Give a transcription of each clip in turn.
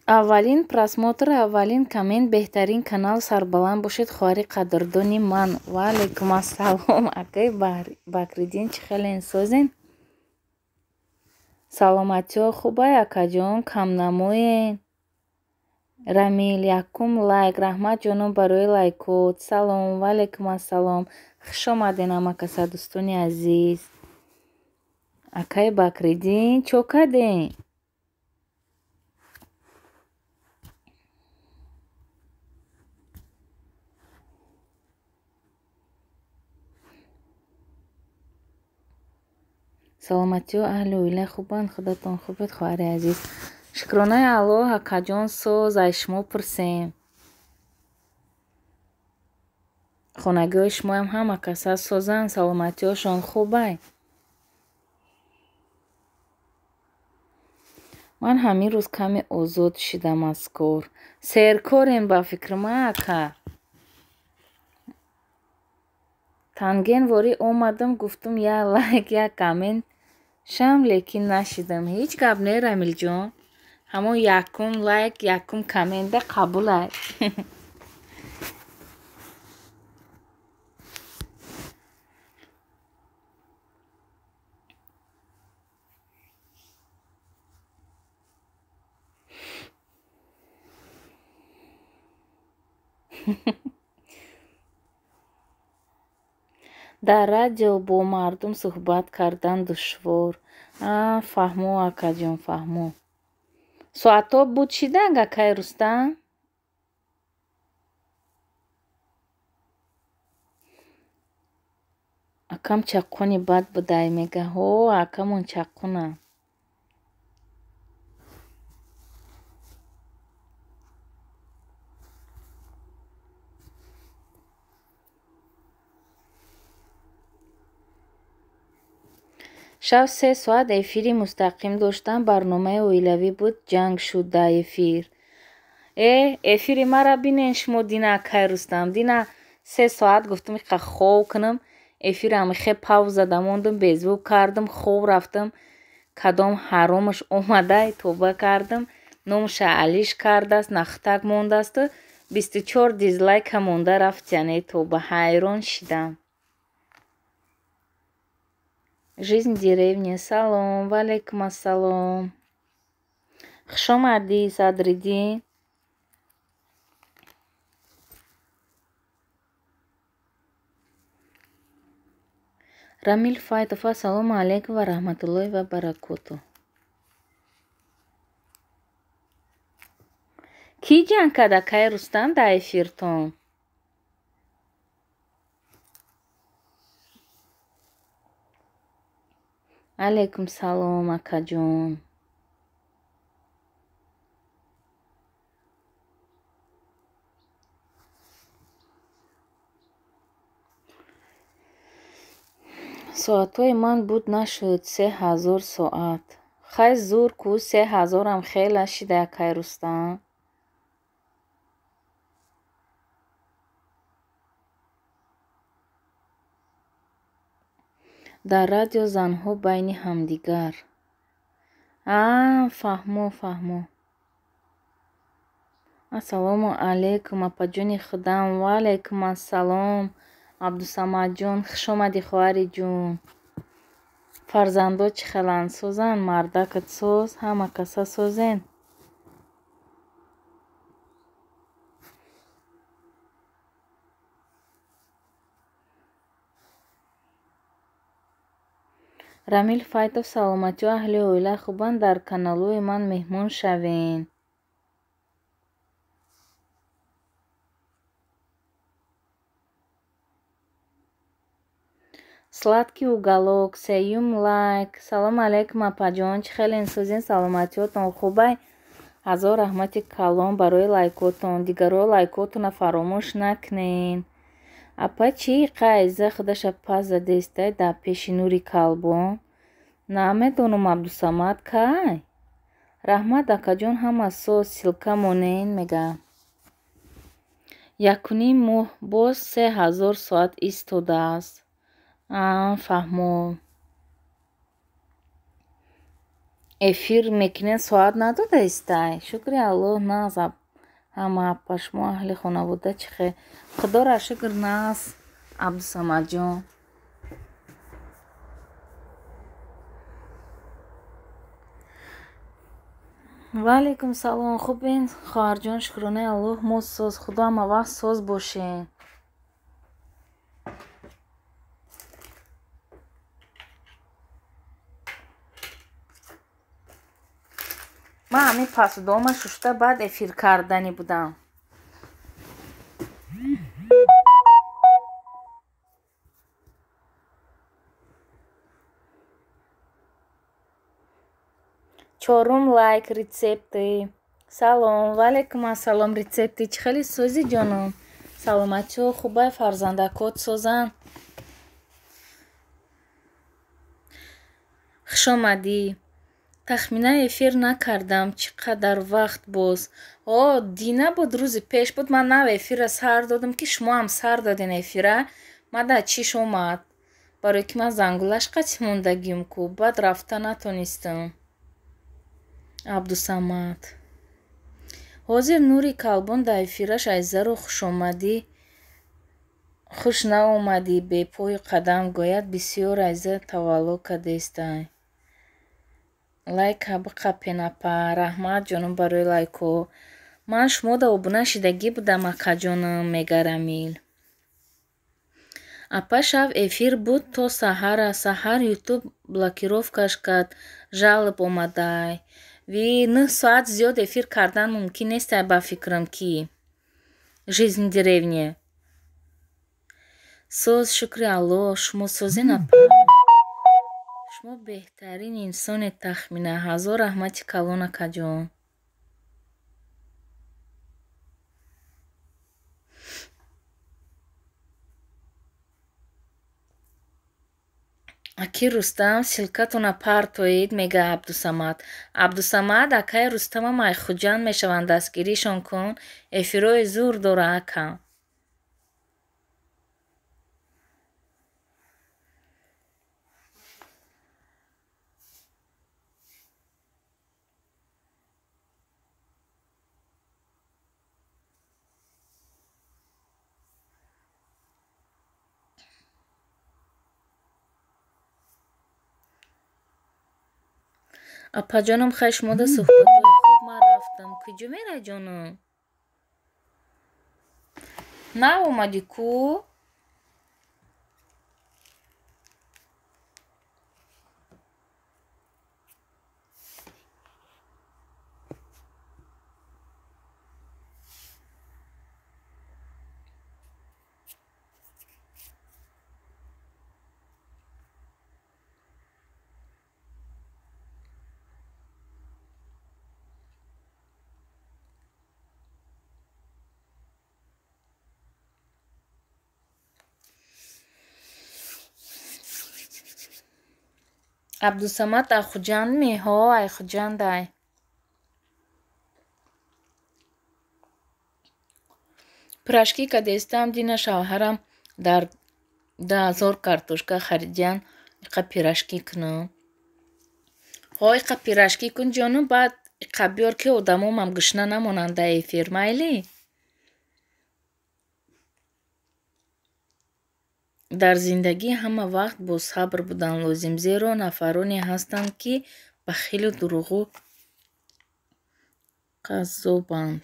Аввалин просмотр, аввалин коммент, беҳтарин канал, сарбаланд бошед, хоҳари қадрдони ман. Ва алайкум ассалом, акай Бакриддин, чӣ хелен, созен? Саломатиҳо хубай, акаҷон, камнамоен? Рамил, якум лайк, раҳмат ҷонон барои лайкот. Салом, ва алайкум ассалом. Хуш омаден ҳамакаса, дӯстони азиз. Акай Бакриддин, чо кардем? Саломатиҳо, аҳли оила хубанд, худатон хубед, хоҳари азиз. Шукронаи Аллоҳ, акаҷон, соз, ай шумо пурсем. Хонагиҳои шумоям ҳама каса созанд, саломатиҳошон хубай. Ман ҳамин рӯз каме озод шидам аз кор. Серкорем ба фикри ман, ака. Танген ворӣ омадам, гуфтум як лайк, як коммент шам, лекин нашидам. Ҳеҷ гап не, Рамилҷон. Ҳамон якум лайк, якум коммента қабулай. Дар радио бо мардум суҳбат кардан душвор. А, фаҳмо, акаҷон, фаҳмо. Соатҳо буд шиданг, акай Рустам? Акам чаққони бад будай, мега. Ҳо, акамон чаққона. Шаб 3 соат эфири мустақим доштам, барномаи оилавӣ буд, ҷанг шуд дар эфир. Э, эфири мара бинен шумо дина, акай Рустам. Дина 3 соат гуфтам иқа хов кунам, эфирам хе пауза дамондум, беззвук кардам, хов рафтам. Кадом ҳаромаш омадай, тоба кардам, номша алиш кардааст, нахтак мондасту 24 дизлайка монда рафт, яъне тоба ҳайрон шидам. Жизнь в деревне. Салом, ва алайкум ассалом. Хуш омадӣ, Садриддин. Рамил Файтов, ассалому алайкум ва раҳматуллоҳи ва баракоту. Кӣ ҷанг кард, акай Рустам, дар эфиртон? Алайкум салом, акаҷон. Соатҳои ман буд нашуд 3000 соат. Хай зур ку, 3000-ам хела шида, акай Рустам. Дар радио занҳо байни ҳамдигар. А, фаҳмо, фаҳмо. Ассалому алайкум, апаҷони худам. Ва алайкум ассалом, Абдусамадҷон, хуш омадӣ, хоҳари ҷун. Фарзандо чӣ хеланд, созанд? Мардакат соз, ҳама каса созен? Рамил Файтов, саломатиҳо, аҳли оила хубанд, дар каналҳои ман меҳмон шавен. Сладкий уголок, сеюм лайк. Салом алайкум, апаҷон, чӣ хелен, созен, саломатиҳотон хубай? Ҳазор раҳмати калон барои лайкотон. Дигаро лайкотона фаромӯш накунен. Апа чӣ иқа изза худаша пас задестай дар пеши нури калбон? Намедонам, Абдусамад кай? Раҳмат, акаҷон, ҳама соз, ссылка монен, мега. Якуним моҳ боз 3000 соат истодааст. А, фаҳмо. Эфир мекунен, соат надода истай. Шукри Аллоҳ, наз ҳама апа, шумо аҳли хонавода чӣ хел? Худоро шукр, наз, Абдусамадҷон. Ва алайкум салом. Хубен, хоҳарҷон, шукронаи Аллоҳ, мо соз. Худо ҳама вақт соз бошен. Ман ҳамин пасудома шушта баъд эфир карданӣ будам. Чорум лайк рецепти. Салом, ва алайкум ассалом. Рецепти чӣ хеле сӯзи ҷоном? Саломатиҳо хубай, фарзандакот созанд. Хушомадӣ. Тахмина эфир накардам, чӣ қадар вақт боз. О, дина буд, рӯзи пеш буд, ман нав эфира сар додам, ки шумо ҳам сар доден эфира. Мада чиш омад? Барои ки ман зангулаш қатъ мондагим ку, баъд рафта натонистам. Абдусамад. Ҳозир Нури Калбон дар эфираш Айзаро хушомадӣ, хуш наомадӣ, бепою қадам гӯяд, бисёр Айза тавалло кардестай. Лайка биқапен апа, раҳмат ҷонум барои лайкҳо. Ман шумода обуна шидагӣ будам, акаҷонум, мега Рамил. Апа шав эфир буд то саҳара, саҳар ютуб блокировкаш кард, жалоб омадай. Ви 9 соат зиёд эфир кардан мумкин нестай ба фикрам ки. Жизнь деревне. Соз, шукри Аллоҳ, шумо созен апа. Шумо беҳтарин инсонед, Тахмина. Ҳазор раҳмати калон, акаҷон. Аки Рустам, ссилкатона партоед, мега Абдусамад. Абдусамад, акаи Рустамам ай Хуҷанд мешаванд, дастгиришон кун. Эфирҳои зур дора ака. Апаҷонам, хай шумода суҳбатҳои хуб, ман рафтам. Куҷо мерай ҷонум? Наомадӣ ку? Абдусамад ай Хуҷанд ми? Ҳо, ай Хуҷанд ай. Пирожки кадестам, дина шавҳарам дар 2000 картошка харидян, иқа пирожки кунам. Ҳо, иқа пирожки кун ҷонум, баъд иқа биёр ки одамомам гушна намонанд дар эфир, майли? Дар зиндагӣ ҳама вақт бо сабр будан лозим, зеро нафароне ҳастанд, ки бахилу дурӯғу қаззобанд.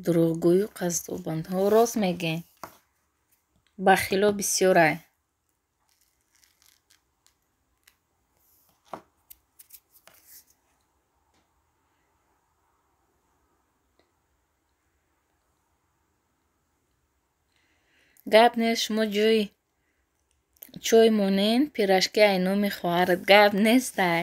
Дурӯғгӯю қаззобанд. Ҳо, рост мегӯед. Бахило бисёрай. Гап нест, шумо ҷои чой монен, пирожки ай номи хоҳарат. Гап нестай.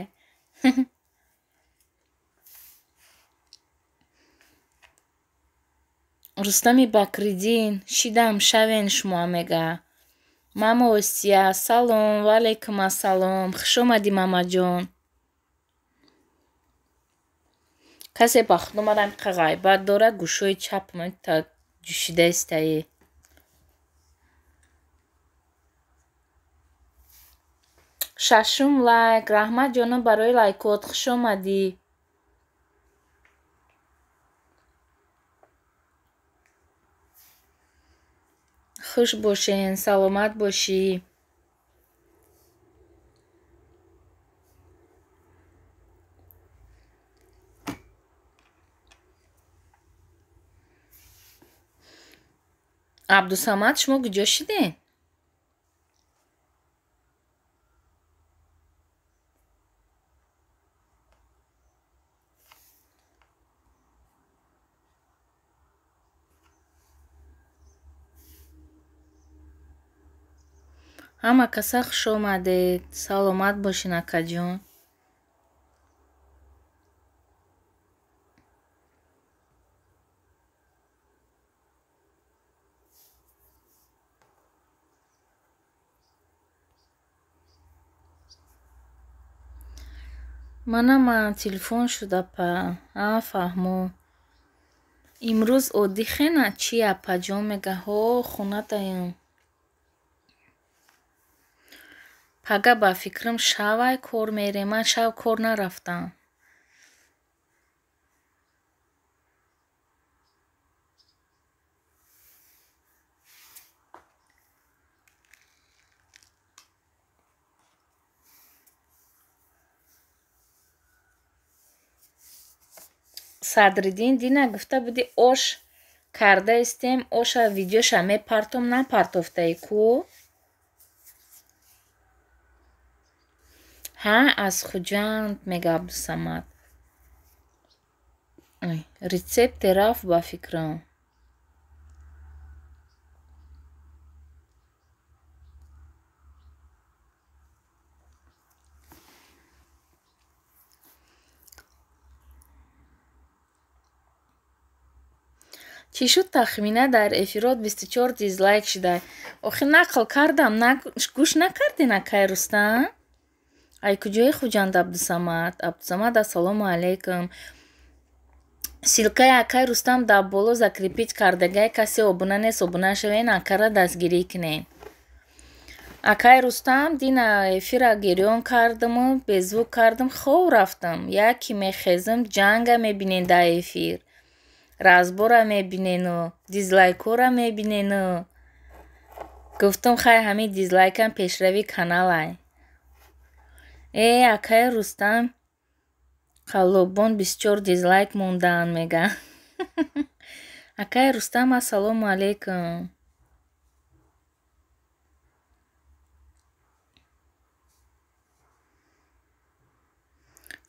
Рустами Бакриддин, шидам шавен шумо мега. Мама Осия, салом, ва алайкум ассалом. Хуш омадӣ, мамаҷон. Касе ба худ омадам иқа ғайбат дорад, гӯшҳои чапам та ҷӯшида истаи. Шашум лайк. Раҳмат ҷонум барои лайкот. Хуш омадӣ. Хуш бошен, саломат бошӣ. Абдусамад, шумо куҷо шидед? Ҳама каса хуш омадед. Саломат бошин, акаҷон. Манама телефон шуд, апа. А, фаҳмо. Имрӯз оддӣ хена чӣ, апаҷон? Мега, ҳо, хонатаям. Пага ба фикрам шавай кор мерем. Ман шав кор нарафтам. Садриддин, дина гуфта буди ош карда истем, оша видеоша мепартом, напартофтаи ку? Ҳа, аз Хуҷанд, мега Абдусамад. Рецепте рафт ба фикрам. Чӣ шуд тахмина дар эфирот 24 дизлайк шуда? Охи нақл кардам, гӯш накардин, акай Рустам? Ай куҷои Хуҷанд, Абдусамад? Абдусамад, ассалому алайкум. Ссылкаи акай Рустам дар боло закрепить кардагай, касе обуна нест, обуна шавен, акара дастгирӣ кунен. Акай Рустам, дина эфира гирён кардаму безвук кардам, хов рафтам. Яке мехезам, ҷанга мебинен дар эфир. Разбора мебинену, дизлайкора мебинену. Гуфтам, хай ҳамин дизлайкам пешрави каналай. Э, акай Рустам, қаллобон 24 дизлайк мондаанд, мега. Акай Рустам, ассалому алайкум.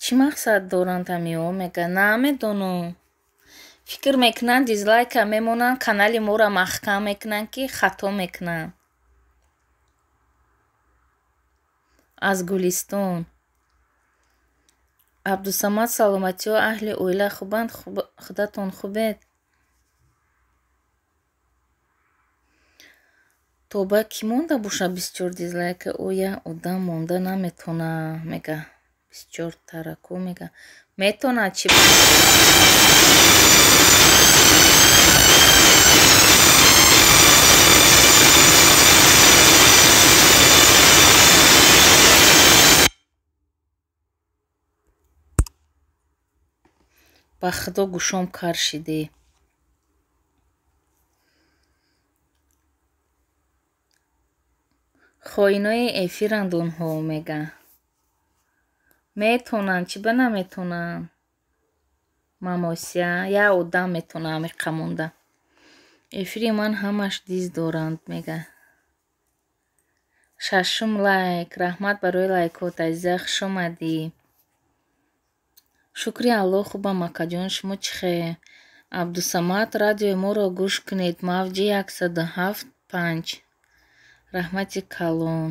Чӣ мақсад доранд ҳамиҳо, мега? Намедонам. Фикр мекунанд, дизлайка мемонанд, канали моро маҳкам мекунанд, ки хато мекунанд. Аз Гулистон. Абдусамад, саломатиҳо, аҳли оила хубанд, худатон хубед? Тоба, кӣ монда боша 24 дизлайка? Оя одам монда наметона, мега. 24 тараку, мега. Метонад чӣ? Ба худо гӯшом кар шиде. Хоинои эфиранд онҳо, мега. Метонанд, чӣ ба наметонанд? Мамосия, як одам метона амиқа монда. Эфири ман ҳамаш диз доранд, мега. Шашум лайк. Раҳмат барои лайкот, азиза, хуш омадӣ. Шукри Аллоҳ, хубам, акаҷон, шумо чӣ хел? Абдусамад, радиои моро гӯш кунед, мавҷи 107.5. Раҳмати калон.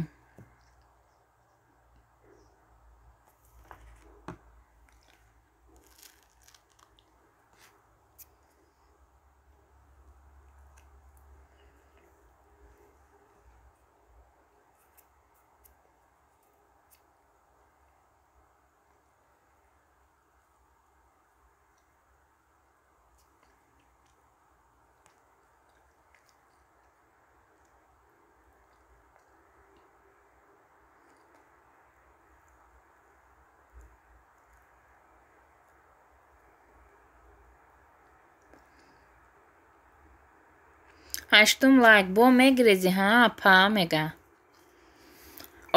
Ҳаштум лайк бо мегирези ҳа апа мега.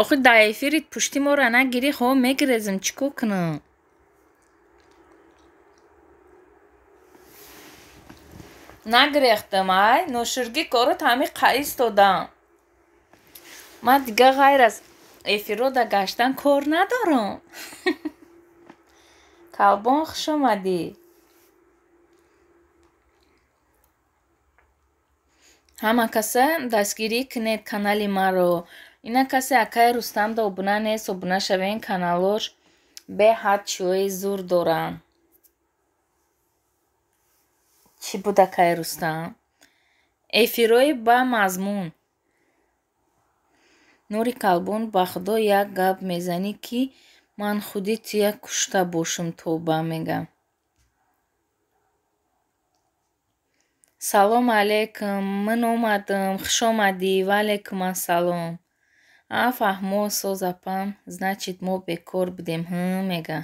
Охи дар эфири пушти моро нагирӣ, хо мегирезим, чӣ кор кунам? Нагирехтам ай, ноширгӣ корот ҳами қа истодам. Ман дига ғайр аз эфиро да гаштан кор надорам. Калбон, хуш омадӣ. Ҳама каса дастгирӣ кунед канали маро. Ина касе акаи Рустам да обуна нест, обуна шавен, каналош беҳад чиҳои зур доранд. Чӣ буд акаи Рустам? Эфирҳои ба мазмун. Нури Калбон, ба худо як гап мезанӣ, ки ман худи тия кушта бошам, тоба мегам. Салом алейкум, ман омадам, хуш омадӣ, ва алейкум ассалом. А фаҳмо соз апам, значит мо бекор будем, ҳм мега.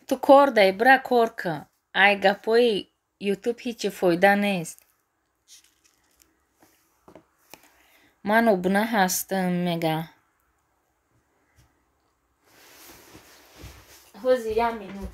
Ту кор дай, бира кор кун. Ай гапҳои ютуб ҳичи фоида нест. Ман обуна ҳастам мега. Ҳози як минут.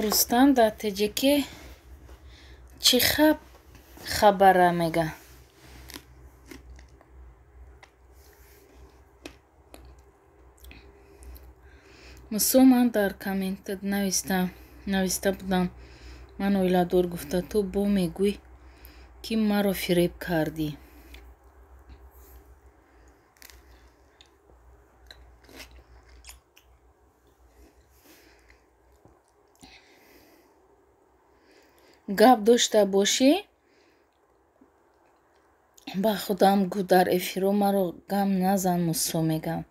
Рустам дар ТҶК чӣ хабара мега? Мусо, ман дар коммент нависта будам, ман оиладор гуфта, ту бо мегӯй, ки маро фиреб кардӣ. Гап дошта бошӣ, ба худам гӯ, дар эфиро маро гам назан, Мусо мегам.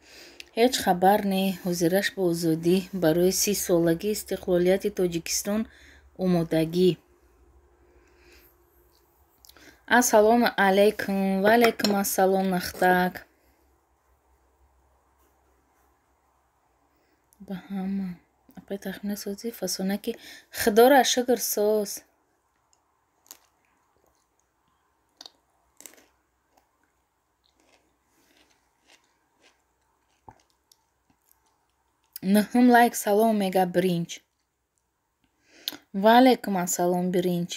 Ҳеҷ хабар не, ҳозираш ба озодӣ барои 30-солагии истиқлолияти Тоҷикистон омодагӣ. Ассалому алайкум, ва алайкум ассалом, Нахтак. Ба ҳама. Апай тахмина созӣ фасонаки Худоро шукр соз. Нӯҳум лайк, салом мега Биринҷ. Ва алайкум ассалом, Биринҷ.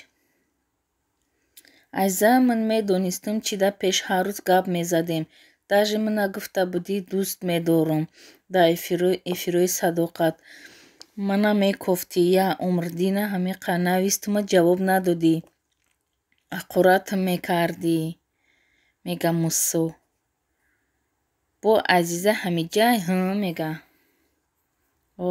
Азиза, ман медонистам, чӣ да пеш ҳар рӯз гап мезадем. Даже мана гуфта будӣ дӯст медорам. Дар эфирҳои садоқат. Мана мекофтӣ я умр дина ҳамиқа навистума ҷавоб надодӣ. Ҳақоратам мекардӣ. Мега Мусо. Бо Азиза ҳамиҷай ҳы мега. О.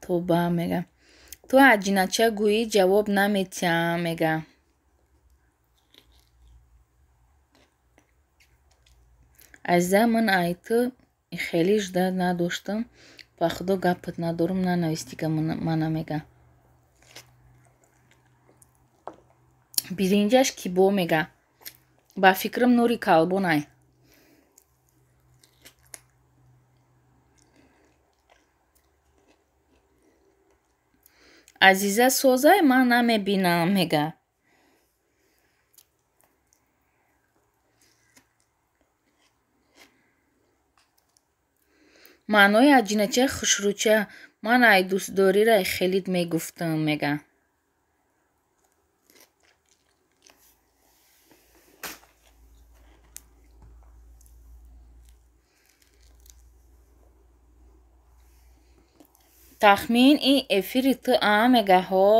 Тоба мега. Ту аҷинача гӯӣ ҷавоб наметиҳам мега. Азиза ман ай ту хеле жда надоштам. Ба худо гапат надорам нанавистига мана мега. Биринҷаш ки бо мега. Ба фикрам нури калбонай. Азиза созай ман намебинам мега. Маънои аҷинача хушрӯча ман ай дӯстдориро хелит мегуфтам мега. Тахмин ин эфири ту а мега ҳо.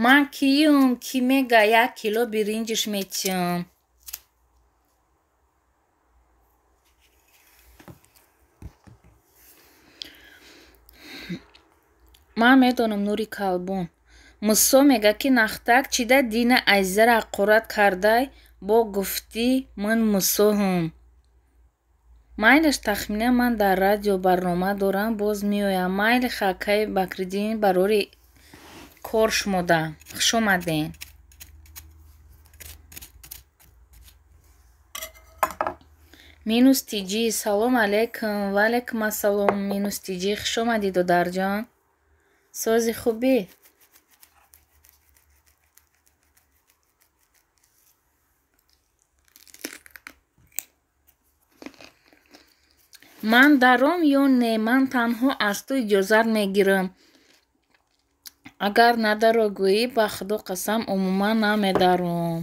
Ман киюм ки мега як кило биринҷиш метиҳам. Ман медонам нури калбон. Мусо мега ки нахтак чида дина Азизаро ҳақорат кардай бо гуфтӣ ман Мусоҳум. Майлаш тахмина ман дар радио барнома дорам боз меоям. Майли хакаи Бакриддин барори кор шумода. Хуш омаден. Минус тиҷи салом алейкум. Ва алейкум ассалом. Минус тиҷи хуш омадӣ додарҷон. Сози хубӣ? Ман даром ё не? Ман танҳо аз ту иҷозат мегирам. Агар надаро гӯӣ, ба худо қасам умуман намедаром.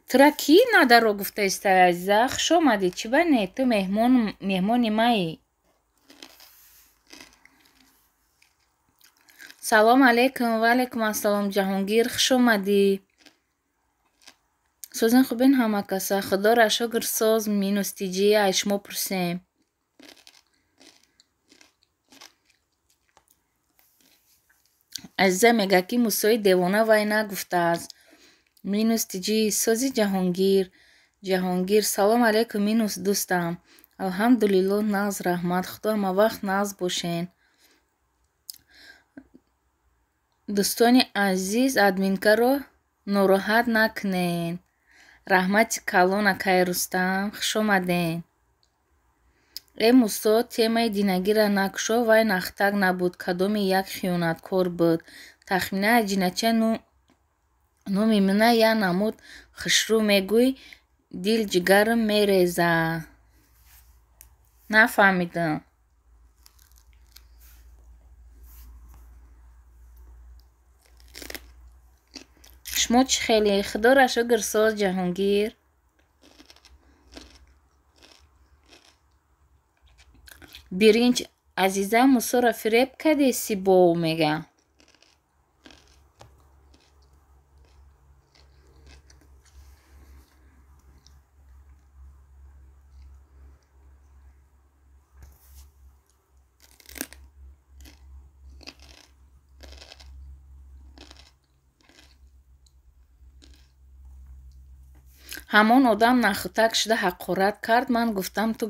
Тура кӣ надаро гуфта истай, Азиза? Хуш омадӣ. Чӣ ба не? Ту меҳмони маӣ. Салом алейкум. Ва алейкум ассалом Ҷаҳонгир. Хуш омадӣ. Созин хубин ҳама каса. Худоро шукр соз минус тиҷи ай шумо пурсем. Азиза мега ки Мусои девона вай нагуфтааст. Минус тиҷи сози Ҷаҳонгир. Ҷаҳонгир салом алейкум минус дӯстам. Алҳамдулиллоҳ нағз раҳмат. Худо ҳама вақт нағз бошен. Дӯстони азиз админкаро нороҳат накунен. Раҳмати калон акай Рустам. Хуш омаден. Э Мусо темаи динагиро накушо вай нахтак набуд. Кадоми як хиёнаткор буд. Тахмина аҷинача номи мана я намуд хушрӯ мегӯй дил ҷигарам мереза. Нафаҳмидам. Шумо чӣ хеле? Худоро шукр соз Ҷаҳонгир. Биринҷ Азиза Мусоро фиреб кардеси бов мега. Ҳамон одам нахӯтак шуда ҳақорат кард. Ман гуфтам ту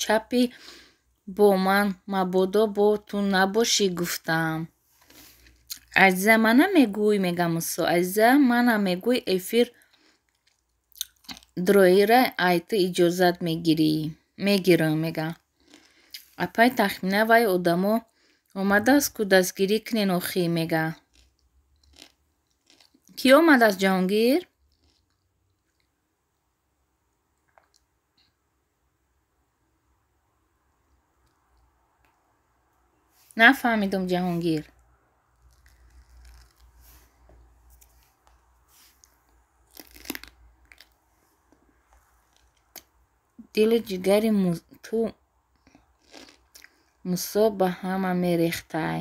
чапи бо ман мабодо бо ту набошӣ гуфтам. Азиза мана мегӯй мега Мусо. Азиза мана мегӯй эфир дроира ай ту иҷозат мегирам мега. Апай тахмина вай одамо Омадааст ку дастгирӣ кунен охӣ мега. Кӣ омадааст Ҷаҳонгир? Нафаҳмидум Ҷаҳонгир. Дилу ҷигари ту Мусо ба ҳама мерехтай.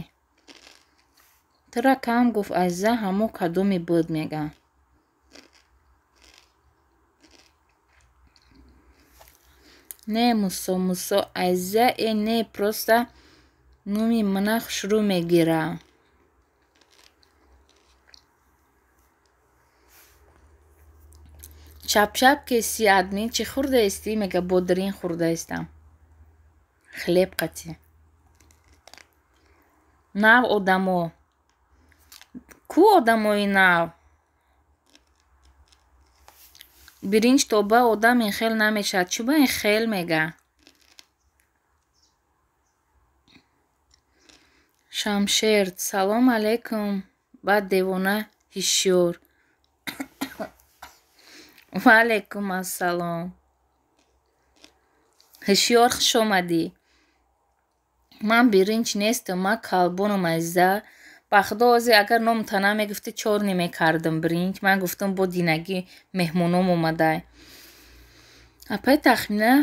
Тура кам гуфт Азиза ҳамо кадоме буд мега. Не Мусо, Мусо Азиза э не просто номи мана хушрӯ мегира. Чапчап кеси админ чӣ хӯрдаистӣ мега бодрин хӯрдаистам. Хлеб қатӣ. Нав одамо. Ку одамои нав? Биринҷ тоба одам ин хел намешавад. Чӣ ба ин хел мега? Шамшер салом алейкум ба девона ҳишёр. Ва алейкум ассалом. Ҳишёр хуш омадӣ. Ман биринҷ нестам, ман калбонам Азиза. Ба худо ҳозир агар номта намегуфтӣ чор намекардам биринҷ. Ман гуфтам бо динагӣ меҳмоном омадай. Апай Тахмина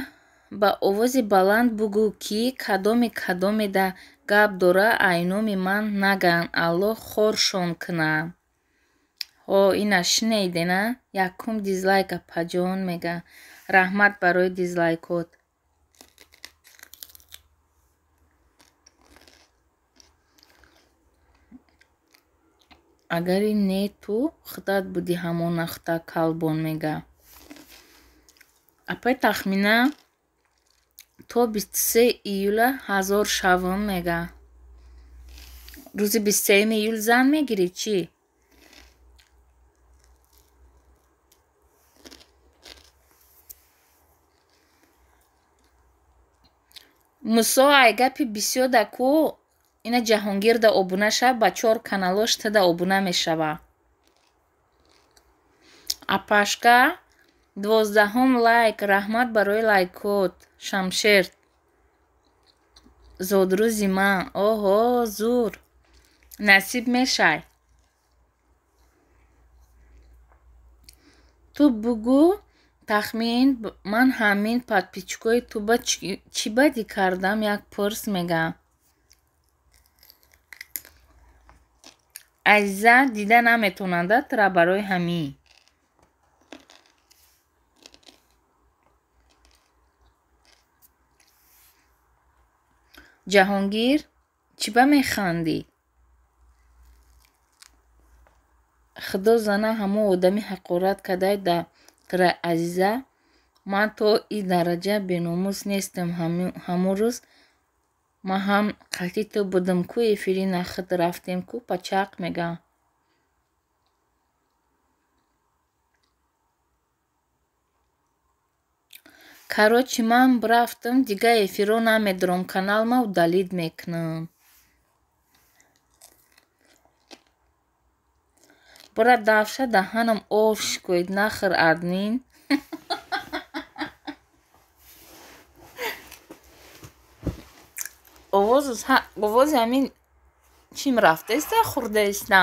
ба овози баланд бугӯ ки кадоме кадомеда гап дора айноми ман наган Аллоҳ хоршон куна. Ҳо ина шинейдена якум дизлайк апаҷон мега. Раҳмат барои дизлайкот. Агари не ту худат будӣ ҳамон нахта калбон мега. Апай Тахмина то 23 июла 1000 шавам мега. Рӯзи 23 июл зан мегирӣ чӣ? Мусо ай гапи бисёр да ку ина Ҷаҳонгир да обуна шав ба чор каналош туда обуна мешава. Апашка 12-ум лайк раҳмат барои лайкот. Шамшер зодрӯзи ман оҳо зур насиб мешай. Ту бугӯ Тахмин ман ҳамин подписчикои ту ба чӣ бадӣ кардам як пурс мега. Азиза дида наметавонанда тура барои ҳамин. Ҷаҳонгир чӣ ба механдӣ? Худо зана ҳамон одами ҳақорат кардай да тура Азиза. Ман то ин дараҷа беномус нестам. Ҳамон рӯз ман ҳам қатъи ту будам ку эфири нахуд рафтем ку пачақ мега. Короче ман рафтам дига эфиро намедорам каналма удалид мекунам. Бора давша даҳанам оф шикоид нахӯр админ. Овози ҳамин чим рафтаиста хӯрдаиста.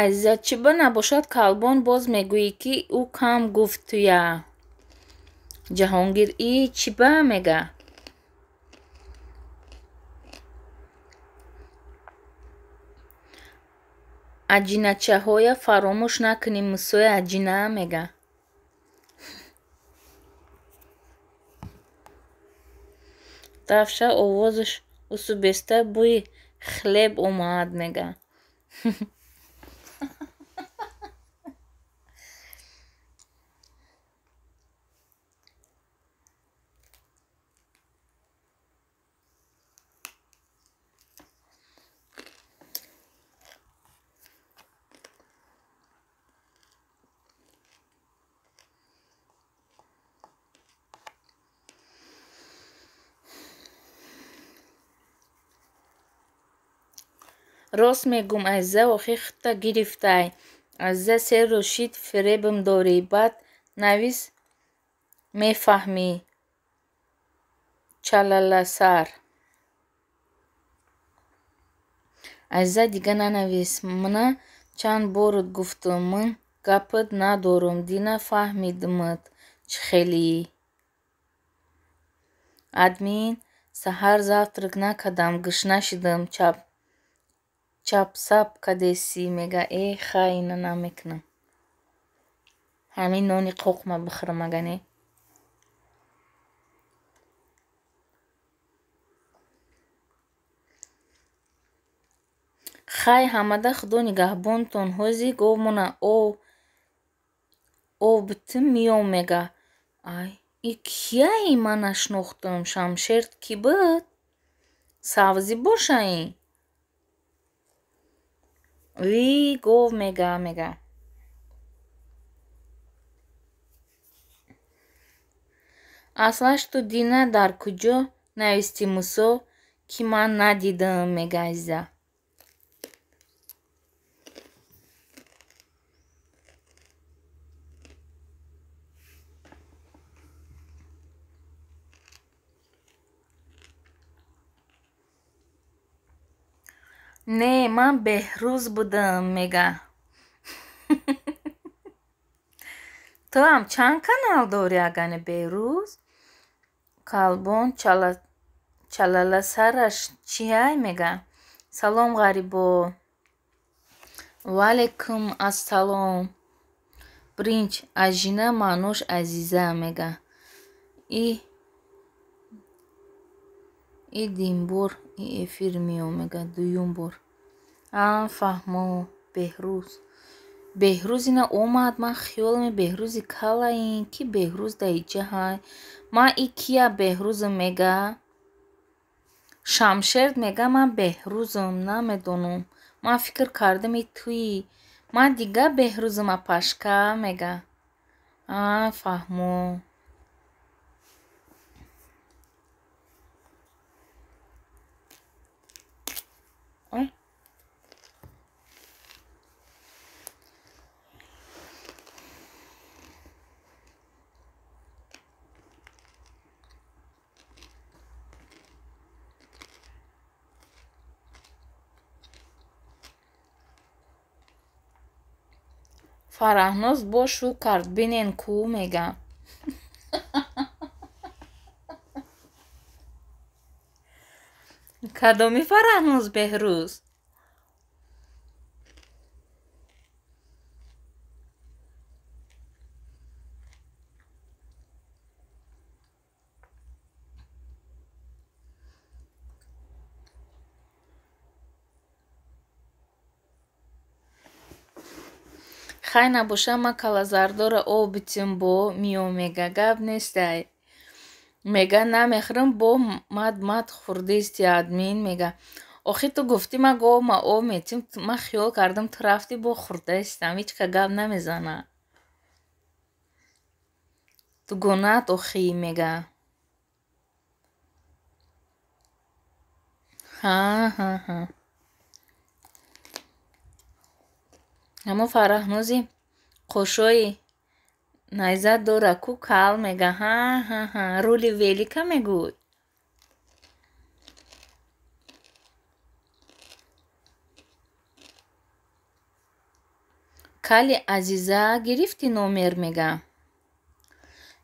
Азиза чӣ ба набошад калбон боз мегӯӣ ки ӯ кам гуфт туя. Ҷаҳонгир и чӣ ба мега? Аҷиначаҳоя фаромӯш накунӣ Мусои аҷина мега. Давша овозаш усубеста бӯи хлеб омад мега. Рост мегум, Азиза, охи хитта гирифтай. Азиза серо шид фиребм дорӣ, баъд навис мефаҳмӣ. Чалаласар. Азиза дига нанавис. Мана чанд борот гуфтум, ман гапат надорум, дина фаҳмидимат чӣ хелӣ. Админ, саҳар завтрак накардам, гушна шидам, чапсап кадесӣ, мега. Э, хай, ина намекунам. Ҳамин нони қоқма бихӯрам ага не. Хай, ҳамада худо нигаҳбонтон. Ҳози говмона ов битим миём, мега. Ай, и кияи ман нашинохтам? Шамшерд кӣ буд? Савзӣ боша ин? Ви гов мега, мега. Аслаш ту дина дар куҷо навистӣ, Мусо, ки ман надидам, мега Азиза. Не, ман Беҳрӯз будам, мега. Ту ҳам чанд канал дорӣ, агане Беҳрӯз? Калбон чалаласараш чиай, мега. Салом, ғарибо. Ваалайкум ассалом. Бринҷ ажина маънош Азиза, мега. И димбор и эфир миём, мега, дуюм бор. А, фаҳмо, Беҳрӯз. Беҳрӯз ина омад, ман хиёламе Беҳрӯзи калаин, ки Беҳрӯз дар иҷа ҳай. Ман и кия Беҳрӯзам, мега? Шамшерд мега, ман Беҳрӯзам, намедонам. Ман фикр кардам и туӣ. Ман дига Беҳрӯзам, апашка, мега. А, фаҳмо. Фараҳноз бош рӯ кард, бинен кӯ, мега. Кадоми Фараҳноз, Беҳрӯз? Хай набоша, ман калазардора об битим бо миём, мега. Гап нестай. Мега намехӯрам, бо мад-мад хӯрдисти админ, мега. Охи ту гуфтӣ ман говма об метим, ман хиёл кардам ту рафтӣ бо хӯрдаистам, ҳеҷ ка гап намезана. Дугонаат охи, мега. Ҳа, ҳа, ҳа. Ҳамо Фараҳнози қошои найза дора ку кал, мега. Ҳа, ҳа, ҳа. Рули велика мегӯй? Кали Азиза гирифтӣ номер, мега.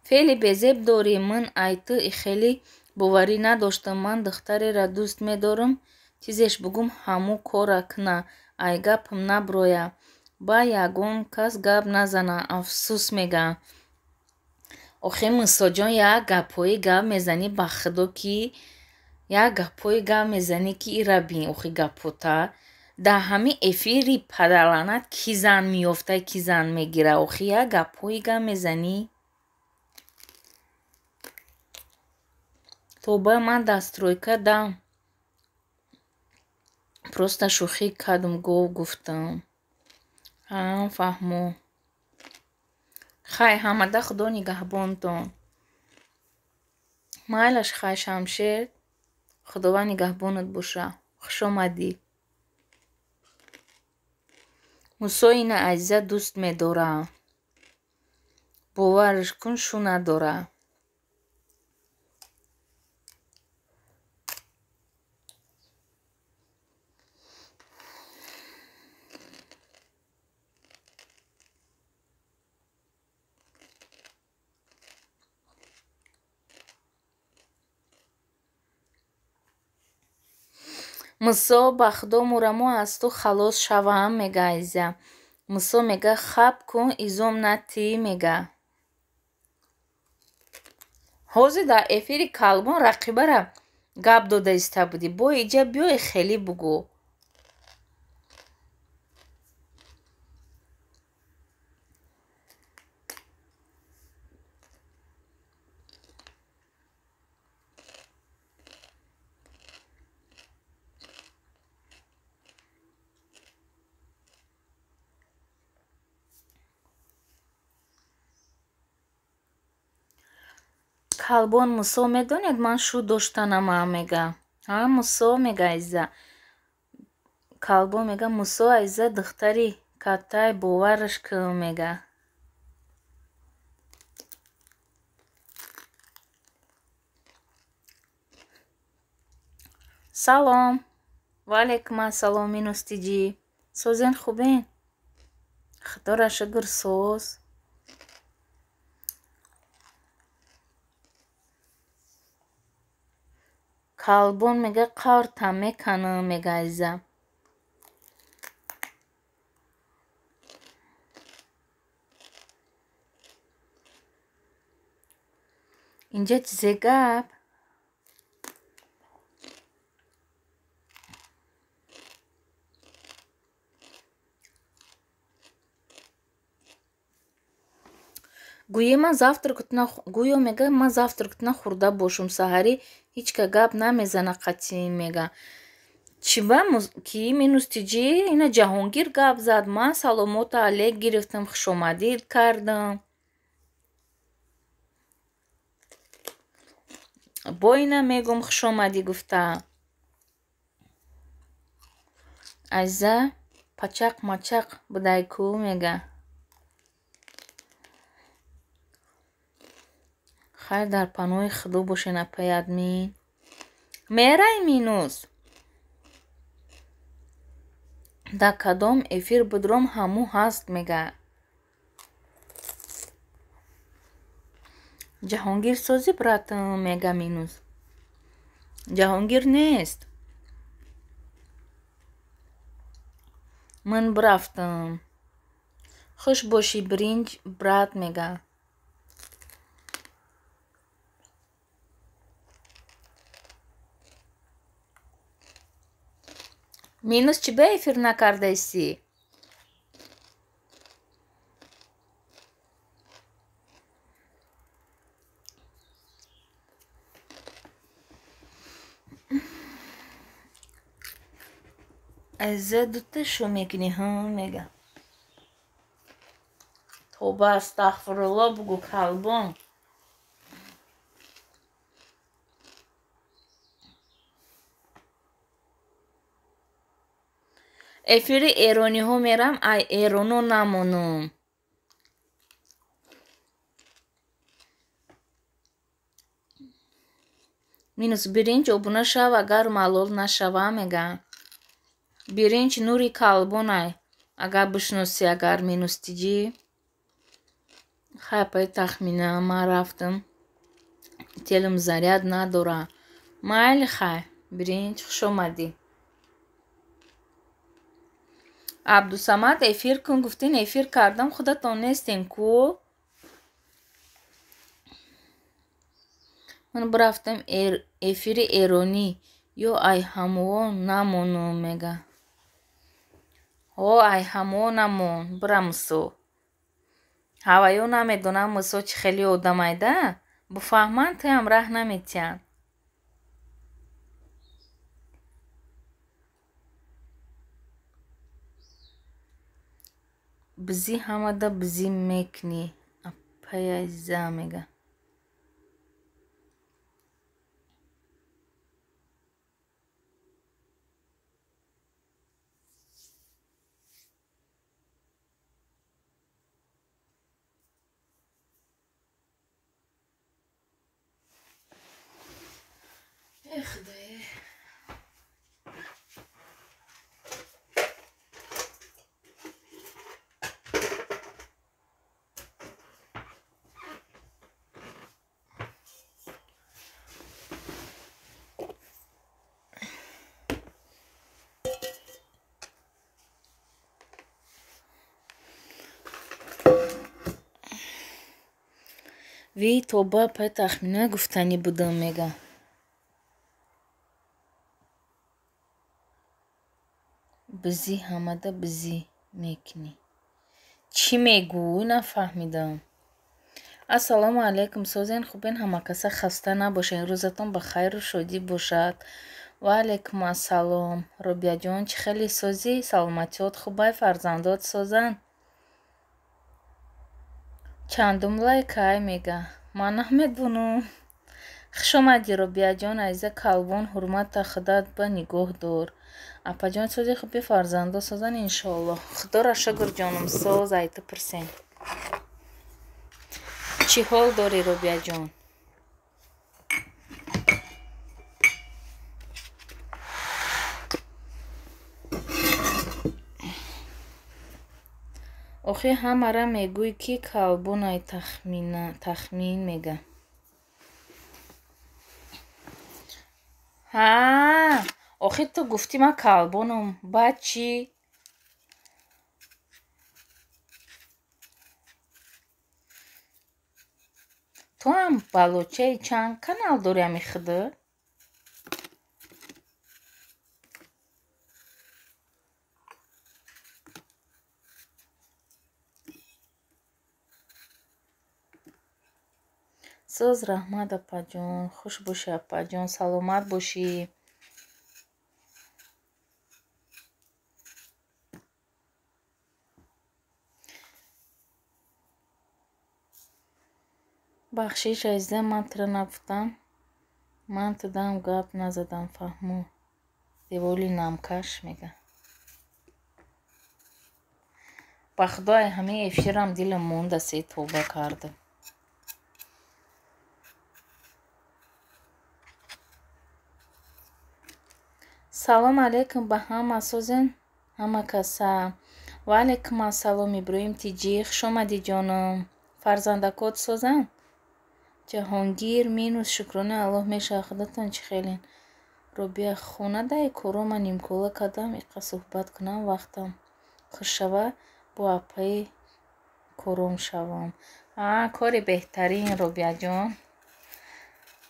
Феъли безеб дорӣ, ман ай ту хеле боварӣ надоштам. Ман духтареро дӯст медорам, чизеш бугум ҳаму кора куна, ай гапам наброя. Ба ягон кас гап назана, афсӯс, мега. Охи Мусоҷон, як гапҳои гап мезанӣ ба худо, ки як гапҳои гап мезанӣ, ки ира бин, охи гапота. Дар ҳамин эфири падарлаънат кӣ зан меёфта, кӣ зан мегира, охи як гапҳои гап мезанӣ. Тоба, ман дастройка дам. Просто шӯхӣ кардам, гов гуфтам. Ҳа, фаҳмо. Хай, ҳамада худо нигаҳбонтон. Майлаш, хай, Шамшер, Худованд нигаҳбонат боша. Хуш омадӣ. Мусо ина Азиза дӯст медора. Боварш кун, шу надора. Мусо ба худо мурамо аз ту халос шавам, мега Азиза. Мусо мега хаб кун, изом натӣ, мега. Ҳозир дар эфири калбон рақибара гап дода иста будӣ. Бо иҷа биёй хелӣ бугӯ. Калбон Мусо медонед ман шу доштанама, мега. Ҳа, Мусо, мега Азиза. Калбон мега Мусо Азиза духтари каттай, бовараш кун, мега. Салом. Ва алайкум ассалом, Минус тиҷи. Созен, хубен? Худоро шукр, соз. Калбон мега қавртам меканам, мега Азиза. Инҷа чизе гап? Гӯё ман завтракотна, гӯё мега ман завтракотна хӯрда бошум, саҳарӣ ҳеҷ ка гап намезана қатъӣ, мега. Чиба ки Минус тиҷи ина Ҷаҳонгир гап зад, ман саломота алек гирифтам, хушомадид кардам. Бо ина мегум хушомадӣ гуфта. Азиза пачақ мачақ будай ку, мега. Хайр, дар паноҳи худо бошен, апай админ. Мерай Минус. Дар кадом эфир будром ҳаму ҳаст, мега. Ҷаҳонгир созӣ, братам, мега Минус. Ҷаҳонгир нест. Ман бирафтам. Хуш бошӣ, биринҷ, брат, мега. Минус, чӣ ба эфир накардаистӣ? Азиза дута шу мекунӣ, ҳа, мега. Тоба астағфирулло бугӯ, калбон. Эфири эрониҳо мерам, ай эроно намонам. Минус биринҷ обуна шав, агар малол нашава, мега. Биринҷ нури калбонай, агар бишносӣ, агар Минус тиҷӣ. Хай, апай тахмина, ман рафтам. Телам заряд надора. Майли, хай, биринҷ, хуш омадӣ. Абдусамад эфир кун гуфтин, эфир кардам, худатон нестен ку? Ман бирафтам эфири эронӣ, ё ай ҳамуо намонам, мега. Ҳо, ай ҳамуо намон, бира Мусо. Ҳаваё намедонам Мусо чӣ хеле одамайда, буфаҳманд туям раҳ наметиҳанд. Бизӣ ҳамада бизӣ мекунӣ, апай Азиза, мега. Эх, Худое. Ви тоба пай тахмина гуфтанӣ будам, мега. Бизӣ ҳамада бизӣ мекунӣ. Чӣ мегӯй, нафаҳмидам. Ассалому алайкум, созен хубен, ҳамакаса хаста набошед, рӯзатон ба хайру шодӣ бошад. Ва алайкум ассалом. Робияҷон, чӣ хеле созӣ? Саломатиёт хубай, фарзандот созанд? Чандум лайкай, мега. Ман намедонам. Хуш омадӣ, Робияҷон, азиза калбон, ҳурмата худат ба нигоҳ дор. Апаҷон, сози хуби, фарзандо созан, иншоаллоҳ. Худоро шукр, ҷонум, соз, ай ту пурсем. Чӣ ҳол дорӣ, Робияҷон? Охи ҳамара мегӯй, ки калбонай тахмин, мега. Ҳа, охи ту гуфтӣ ман калбонам, баъд чӣ? Ту ҳам балочаи чанд канал дорӣ ами худо? Соз, раҳмат, апаҷон, хуш бошӣ, апаҷон, саломат бошӣ. Бахшиш, азизам, ман туро нагуфтам. Ман тудам гап назадам, фаҳмо. Деволи намкаш, мега. Ба худои ҳамаи эфирам дилам монда, се тоба кардам. Салом алейкум ба ҳама, созен ҳама каса. Ва алейкум ассалом, Иброҳим Тиҷӣ, хуш омадӣ, ҷонум. Фарзандакот созанд? Ҷаҳонгир минус, шукронаи Аллоҳ мешавад, худатон чӣ хелен? Робия, хона дай корома нимкола кардам, иқа суҳбат кунам, вақтам хуш шава, бо апаи кором шавам. А, кори беҳтарин, Робияҷон.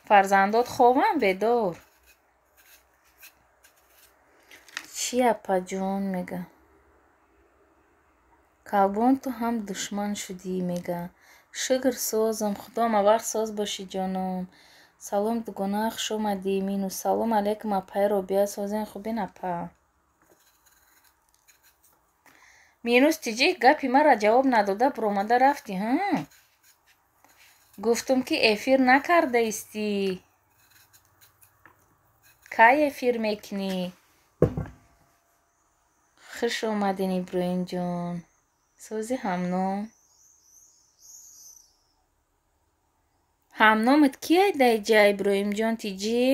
Фарзандот хобанд, бедор? Чӣ, апаҷон, мега. Калбон, ту ҳам душман шудӣ, мега. Шукр, созам, худо ҳамавақт соз бошӣ, ҷоном. Салом, дугона, хуш омадӣ, минус. Салом алейкум, апаи Робия, созен хубен, апа? Минус Тиҷӣ, гапи мара ҷавоб надода буромада рафтӣ, ҳа? Гуфтум, ки эфир накардаистӣ. Кай эфир мекунӣ? Хуш омадин, Иброҳимҷон. Сози ҳамном? Ҳамномат кияй даиҷа, Иброҳимҷон Тиҷӣ?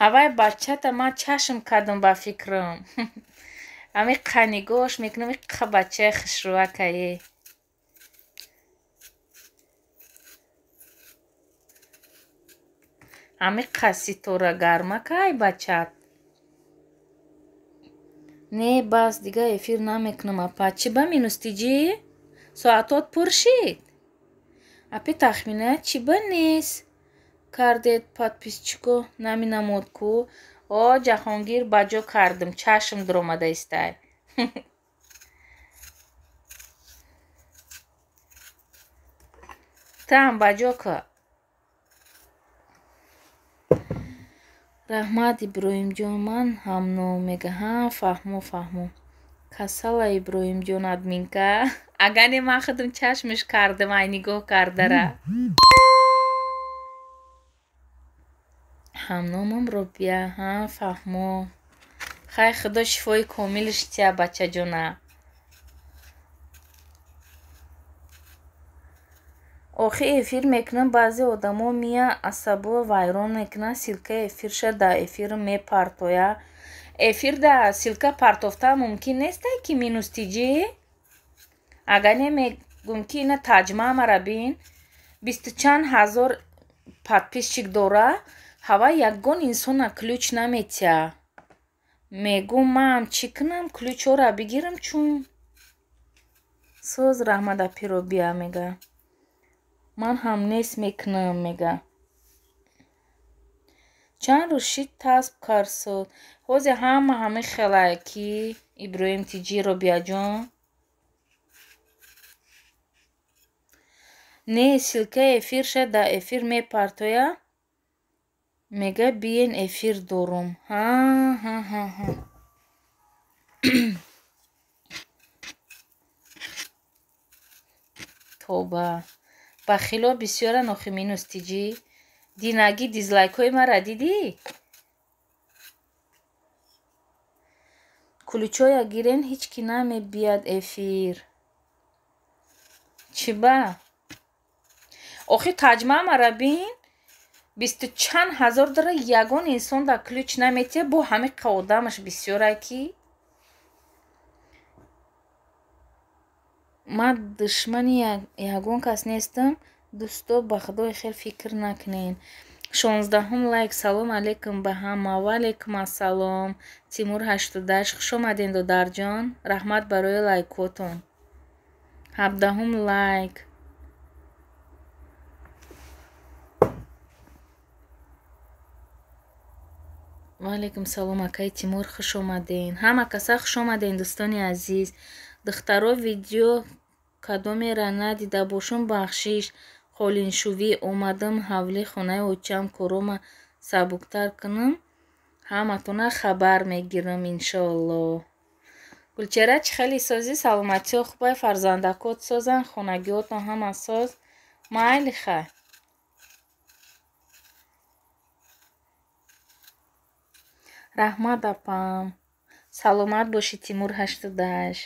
Ҳавай бачата ман чашм кардам ба фикрам. Ами қа нигоҳш мекунам, иқа бачаи хушрӯакае. Ами қа ситора гармакай бачат. Не, бас, дига эфир намекунам, апа. Чӣ ба, минус Тиҷӣ? Соатот пур шид? Апи тахмина чӣ ба нест? Кардед подписчико наминамуд ку? О, Ҷаҳонгир, ба ҷо кардам, чашм дуромада истай. Ту ҳам ба ҷо ку. Раҳмат, Иброҳимҷон, ман ҳамном, мега. Ҳа, фаҳмо, фаҳмо. Касала Иброҳимҷон админка. Агар не, ман худам чашмиш кардам, ай нигоҳ кардара. Ҳамномам Робия, ҳа, фаҳмо. Хай, худо шифои комилш тия, бачаҷона. Охи эфир мекунам, баъзе одамо мия асабо вайрон мекунанд, ссылкаи эфирша дар эфир мепартоя. Эфир да ссылка партофтан мумкин нестай ки минус тиҷӣ? Агар не мегум ки ина таҷмаамара бин, бисту чанд ҳазор подписчик дора, ҳава ягон инсона ключ наметия. Мегум маам чӣ кунам, ключҳоро бигирам чун? Соз раҳмат апи Робия мега. Ман ҳам нест мекунам мега. Чанд рӯз шид тасб карсод. Ҳозир ҳама ҳамин хелае ки Иброҳим тиҷӣ Робияҷон. Не, ссылкаи эфирша дар эфир мепартоя. Мега биен эфир дорум. Ҳа ҳа ҳа ҳа. Тоба. Бахило бисёран охи минус тиҷӣ. Динаги дизлайкҳои мара дидӣ? Ключҳоя гирен ҳеҷ ки намебияд эфир. Чӣ ба? Охи таҷмаамара бин, бисту чанд ҳазор дора, ягон инсон дар ключ наметия, бо ҳамин қа одамаш бисёрай ки. Ман душмани ягон кас нестам, дӯсто, ба худои хел фикр накунед. 16-ум лайк. Салом алейкум ба ҳама. Ва алейкум ассалом. Тимур 88, хуш омаден додарҷон. Раҳмат барои лайкотон. 17-ум лайк. Ва алейкум салом акаи Тимур, хуш омаден. Ҳама каса хуш омаден дӯстони азиз. Духтаро видео кадомеро надида бошум бахшиш. Қолиншувӣ омадам ҳавли хонаи очам корома сабуктар кунам. Ҳаматона хабар мегирам иншоалло. Гулчеҳра чӣ хеле созӣ, саломатиҳо хубай, фарзандакот созанд, хонагиҳотон ҳама соз. Майли хай. Раҳмат апам. Саломат бошӣ Тимур 88.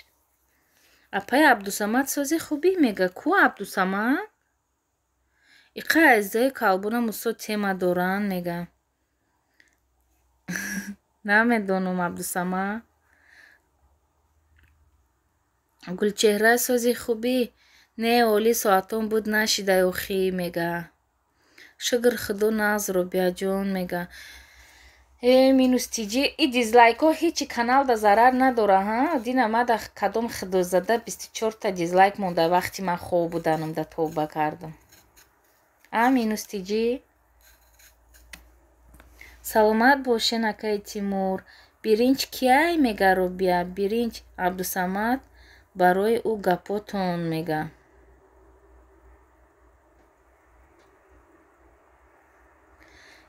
Апаи Абдусамад сози хубӣ мега. Ку Абдусамад? Иқа азизои калбона мусо тема доранд мега. Намедонам Абдусамад. Гулчеҳра сози хубӣ? Не, оли соатон буд нашидай охӣ мега. Шукр худо нағз Робияҷон мега. Э минус тиҷӣ, и дизлайкҳо ҳечи каналда зарар надора, ҳа? Дина мада кадом худозада 24та дизлайк монда вақти ман хоб буданам да тавба кардам. А минус тиҷӣ? Саломат бошен акаи Тимур. Биринҷ кияй мега Робия? Биринҷ Абдусамад барои ӯ гапотон мега.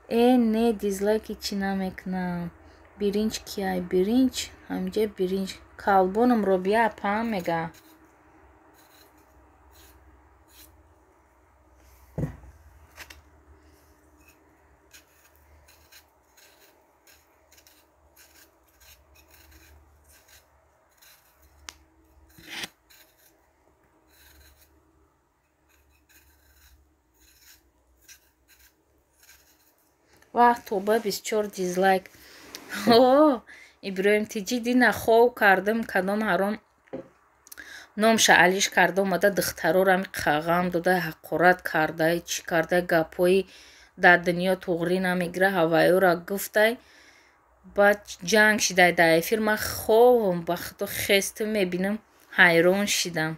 Э не, дизлайки чӣ намекунам. Биринҷ кияй? Биринҷ ҳамҷа биринҷ. Калбоном Робия апам мега. Вах тоба 24 дизлайк. О, Иброҳим тиҷӣ дина хов кардам, кадом ҳаром номша алиш карда омада духтарора ами қағам дода ҳақорат кардай, чӣ кардай, гапҳои дар дунё туғрӣ намегира, ҳавайёра гуфтай. Баъд ҷанг шидай дар эфир, ман ховам, ба худо хестам мебинам, ҳайрон шидам.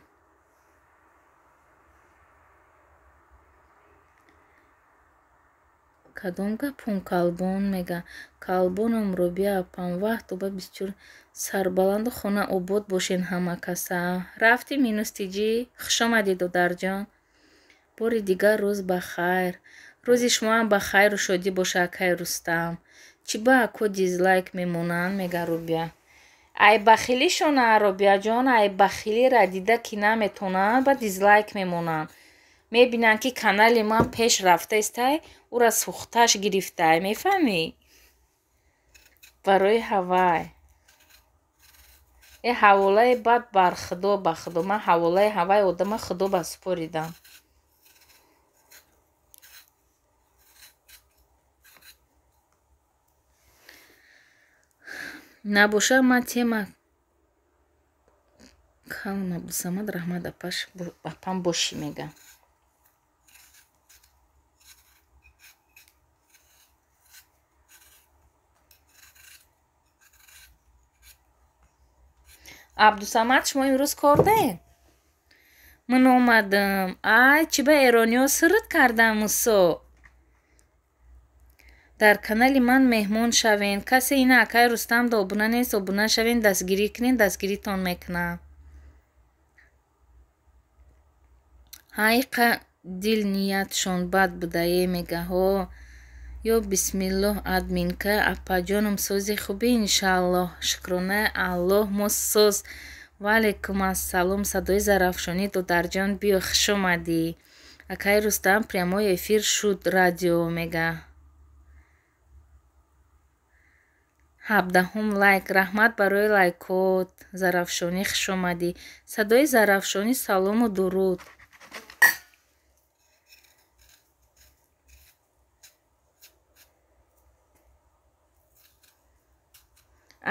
Кадом гапон калбон мега? Калбоном Робия апам. Вах тоба 24. Сарбаланду хона обод бошен ҳама каса. Рафти минус тиҷӣ? Хуш омадӣ додарҷон. Бори дигар рӯз ба хайр. Рӯзи шумоам ба хайру шодӣ боша акаи Рустам. Чӣ ба ако дизлайк мемонанд мега Робия. Ай бахилишона Робияҷон, ай бахилира дида ки наметонанд, ба дизлайк мемонанд. Мебинанд ки канали ман пеш рафтаистай, ӯра сӯхташ гирифтай, мефаҳмӣ? Барои ҳавай. Э ҳаволаи бад бар худо, ба худо. Ман ҳаволаи ҳавай одама худо ба супоридам. Набошад, ман тема калон. Абдусамад, раҳмат, апам бошӣ, мега. Абдусамад, шумо имрӯз кор доред? Ман омадам. Ай, чӣ ба эрониҳо сирт кардам, Мусо? Дар канали ман меҳмон шавен. Касе ина акай Рустамда обуна нест, обуна шавен, дастгирӣ кунен, дастгиритон мекунам. Ҳайқа дил ниятшон бад будае, мега. Ҳо, ё бисмиллоҳ, админка апаҷоном, сози хубӣ, иншааллоҳ, шукронаи Аллоҳ, мо соз. Ваалайкум ассалом, садои Зарафшонӣ, додарҷон, биё, хуш омадӣ. Акай Рустам, прямой эфир шуд радио, мега. 17-ум лайк, раҳмат барои лайкот. Зарафшонӣ, хуш омадӣ. Садои Зарафшонӣ, салому дуруд.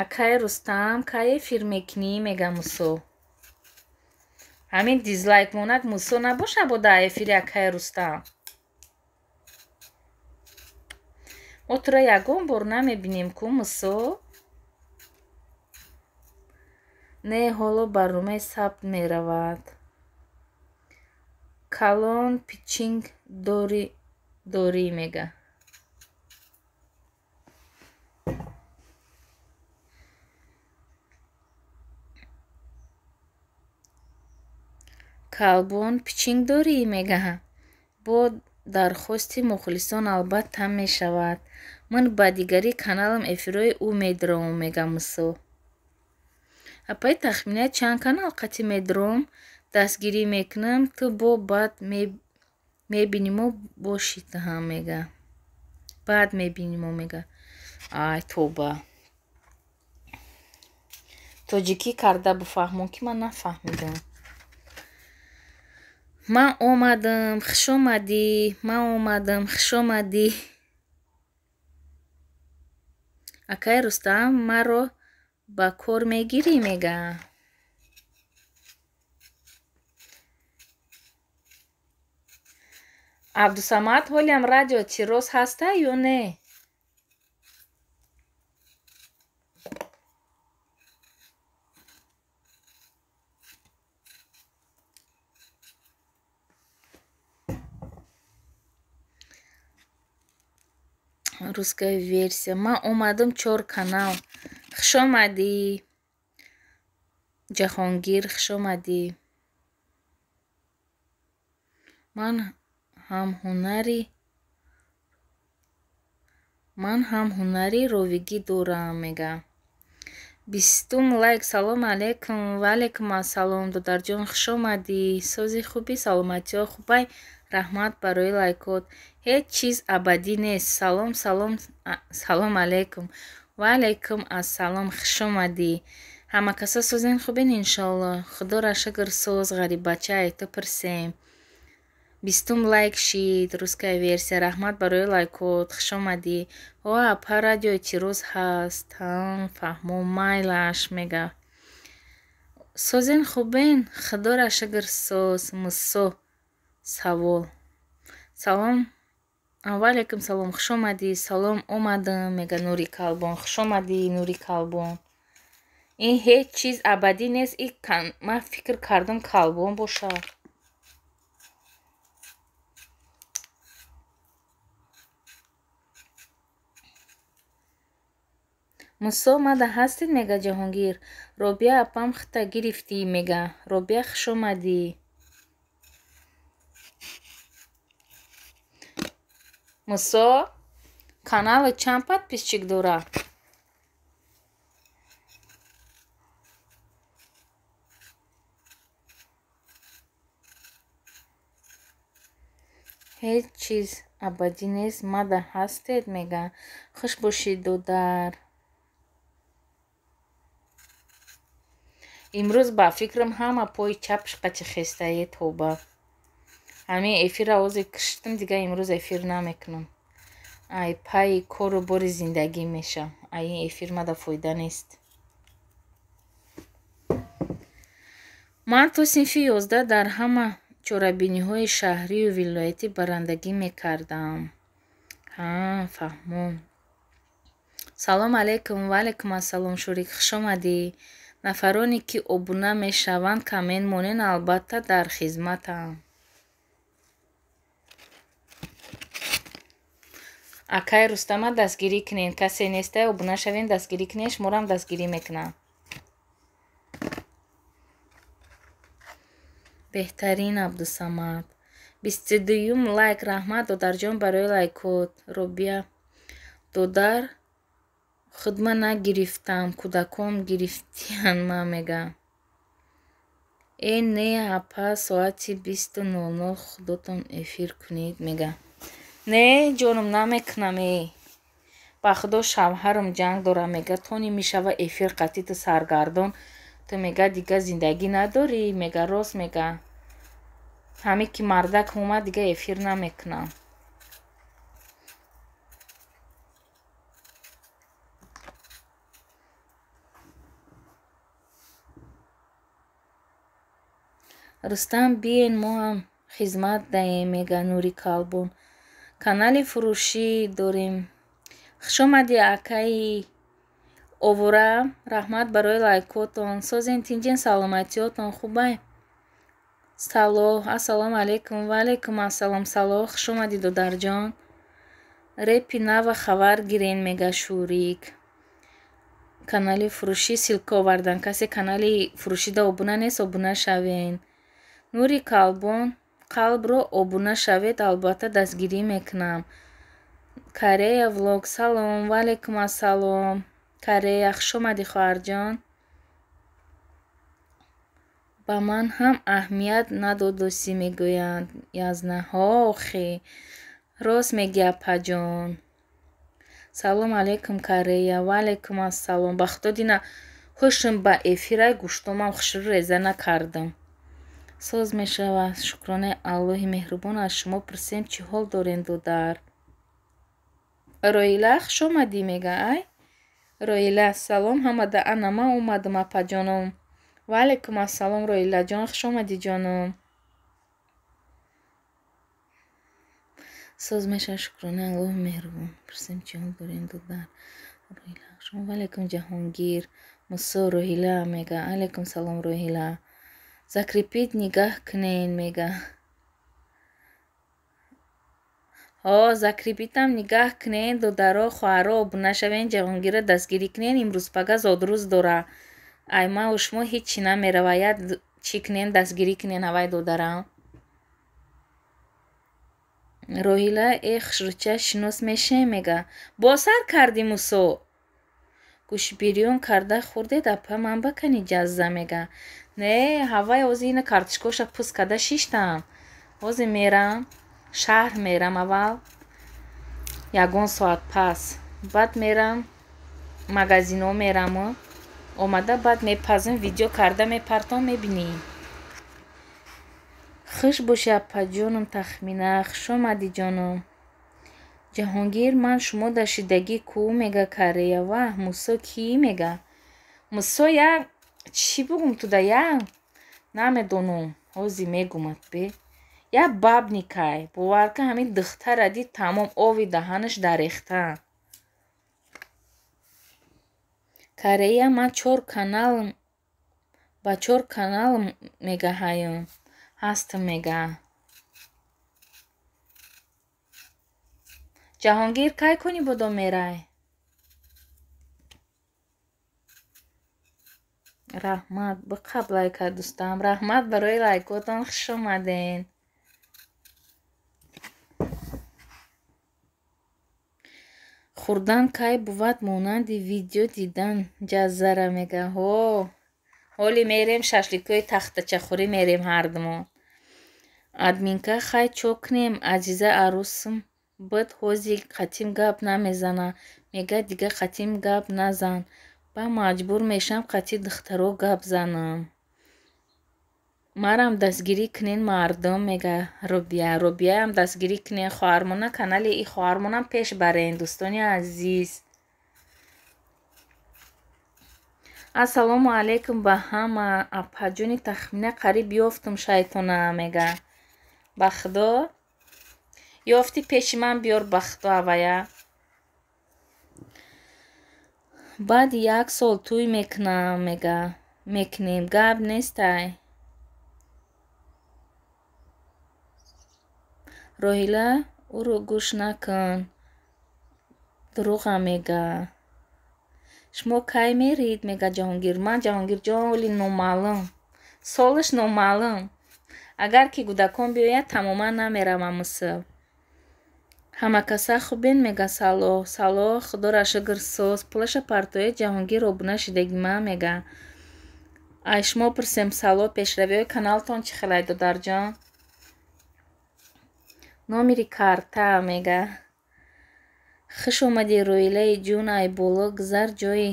Акай Рустам, кай эфир мекунӣ, мега Мусо. Ҳамин дизлайк монад Мусо набошад бо дар эфири акай Рустам. Мо туро ягон бор намебинем ку, Мусо? Не, ҳоло барномаи сабт меравад. Калон пичинг дорӣ, мега. Калбон пичинг дорӣ, мега. Бо дархости мухлисон албатта мешавад. Ман ба дигари каналам эфирҳои ӯ медром, мега Мусо. Апаи тахмина чанд канал қатӣ медром, дастгирӣ мекунам, ту бо баъд мебинимо боши ҳам, мега. Баъд мебинимо, мега. Ай тоба. Тоҷикӣ карда буфаҳмон, ки ман нафаҳмидам. Ман омадам, хуш омадӣ, ман омадам, хуш омадӣ. Акай Рустам, маро ба кор мегирӣ, мега. Абдусамад, ҳолиам радио тирроз ҳаста ё не? Русская версия. Ман омадам, чор канал. Хуш омадӣ. Ҷаҳонгир, хуш омадӣ. Ман ҳам ҳунари ровигӣ дорам, мега. 20-ум лайк, салом алейкум, ва алейкум ассалом, додарҷон, хуш омадӣ. Сози хубӣ, саломатиҳо хубай, раҳмат барои лайкот. Ҳеҷ чиз абадӣ нест. Салом, салом, салом алейкум. Ва алейкум ассалом, хуш омадӣ. Ҳама каса созен хубен, иншоаллоҳ. Худоро шукр, соз, ғариббача, ай ту пурсем. 20-ум лайк шид, русская версия, раҳмат барои лайкот, хуш омадӣ. Ҳо, апа, радиои тирроз ҳаст. Фаҳмо, майлаш, мега. Созен хубен, худоро шукр, соз. Мусо, савол. Салом, ва алейкум салом, хуш омадӣ. Салом, омадам, мега Нури Калбон. Хуш омадӣ, Нури Калбон. Ин ҳеҷ чиз абадӣ нест. Ман фикр кардам калбон бошад. Мусо, мада ҳастед, мега Ҷаҳонгир. Робия апам хита гирифтӣ, мега. Робия, хуш омадӣ. Мусо, каналат чанд подписчик дорад? Ҳеҷ чиз абадӣ нест. Мада ҳастед, мега. Хуш бошӣ, додар. Имрӯз ба фикрам ҳама пои чапш қати хестае, тоба. Ҳамин эфирро озе киштам, дига имрӯз эфир намекунам. Ай пайи кору бори зиндагӣ мешам. Ай ин эфир мада фоида нест. Ман то синфи 11 дар ҳама чорабиниҳои шаҳрию вилоятӣ барандагӣ мекардам. Ҳа, фаҳмом. Салом алейкум, ва алейкум ассалом, Шурик, хуш омадӣ. Нафароне ки обуна мешаванд, коммент монен, албатта дар хизматам. Акай Рустама дастгирӣ кунед. Касе нестай, обуна шавен, дастгирӣ кунед, шуморам дастгирӣ мекунам. Беҳтарин Абдусамад. 22-юм лайк. Раҳмат, додарҷон, барои лайкот. Робия. Додар худма нагирифтам, кӯдаком гирифтиян, ма мега. Э не, апа, соати 20:00 худотон эфир кунед, мега. Не, ҷонум, намекунам, э. Ба худо шавҳарам ҷанг дора, мега, тони мешава эфир қатъи ту саргардон. Ту мега дига зиндагӣ надорӣ, мега, рост мега. Ҳаме ки мардак омад, дига эфир намекунам. Рустам, биен, мо ҳам хизмат даем, мега Нури Калбон. Канали фурӯшӣ дорем. Хуш омадӣ, акаи Овора. Раҳмат барои лайкотон. Созен, тинҷен, саломатиётон хубай? Салоҳ, ассалому алейкум, ва алейкум ассалом. Салоҳ, хуш омадӣ, додарҷон. Репи нава хабар гирен, мега Шурик. Канали фурӯшӣ ссылка овардан. Касе канали фурӯшида обуна нест, обуна шавен. Нури Калбон, қалбро обуна шавед, албатта дастгирӣ мекунам. Корея влог, салом, ва алейкум ассалом. Корея, хуш омадӣ, хоҳарҷон. Ба ман ҳам аҳамият надодосӣ, мегӯянд. Язна, ҳо, охи. Рост мегӣ, апаҷон. Салом алейкум, Корея, ва алейкум ассалом. Ба худо дина ҳушм ба эфирай гӯштомам хушрӯ реза накардам. Соз мешавад, шукронаи Аллоҳи меҳрубон. Аз шумо пурсем, чӣ ҳол дорен, додар? Роила, хуш омадӣ, мега, ай? Роила, салом ҳамада, ана ман омадам, апаҷоном. Ва алейкум ассалом, Роилаҷон, хуш омадӣ, ҷоном. Соз мешавад, шукронаи Аллоҳи меҳрубон. Пурсем, чӣ ҳол дорен, додар? Роила, хуш омадӣ. Ва алейкум, Ҷаҳонгир. Мусо, Роҳила, мега. Алейкум салом, Роҳила. Закрепить нигаҳ кунен, мега. Ҳо, закрепитам нигаҳ кунен, додаро, хоҳаро, обуна шавен, Ҷаҳонгирро дастгирӣ кунен. Имрӯз пага зодрӯз дора. Ай ман шумо ҳеҷ чӣ намерава. Як чӣ кунен, дастгирӣ кунен ҳавай додарам. Роҳила, э хушрӯча шинос мешем, мега. Босар кардӣ, Мусо. Гӯшбирён карда хӯрдед, апа, ман ба кани ҷазза, мега. Не, ҳавай ҳозир ина картошкоша пӯст карда шиштам. Ҳозир мерам, шаҳр мерам аввал, ягон соат пас. Баъд мерам, магазино мераму омада баъд мепазм, видео карда мепартом, мебинӣ. Хуш бошӣ, апаҷоном Тахмина, хуш омадӣ, ҷоном. Ҷаҳонгир, ман шумо дар шидагӣ кӯ, мега Корея. Ваҳ, Мусо кӣ, мега? Мусо як чӣ бугум туда, як намедонам, ҳозир мегумад бе. Як бабникай, бовар кун, ҳамин духтара дид, тамом ови даҳанаш дарехта. Корея, ман чор канал ба чор канал мега ҳаём ҳастам, мега. Ҷаҳонгир, кай кунӣ бодом мерай? Раҳмат, биқаб лайка, дӯстам. Раҳмат барои лайкотон, хуш омаден. Хӯрдан кай бувад монанди видео дидан ҷаззара, мега. Ҳо, ҳоли мерем шашликҳои тахтачахӯрӣ мерем ҳардумон. Админка, хай чо кунем, Азиза арӯсм буд, ҳозир қатим гап намезана. Мега дига қатим гап назан. Ба маҷбур мешам қатъи духтаро гап занам. Марам дастгирӣ кунен, мардум, мега Робия. Робияам дастгирӣ кунен, хоҳармона, канали и хоҳармонам пеш барен, дӯстони азиз. Ассалому алайкум ба ҳама. Апаҷони тахмина қариб ёфтум шайтона мега. Ба худо ёфти пеши ман биёр ба худо авая. Баъди як сол тӯй мекунам мега. Мекунем, гап нестай. Роҳила ӯро гӯш накун. Дурӯға мега. Шумо кай мерид мега Ҷаҳонгир. Ман Ҷаҳонгирҷон оли номаълум. Солаш номаълум. Агар ки кӯдакон биёяд тамоман намеравам Миср. Ҳамакаса хубен мега Салоҳ. Салоҳ худоро шукр соз. Пулаша партояд Ҷаҳонгир обуна шидагима мега. Ай шумо пурсем Салоҳ пешравиҳои каналтон чӣ хелай додарҷон? Номери карта мега. Хуш омадӣ Роҳилаи ҷун ай боло гузар ҷои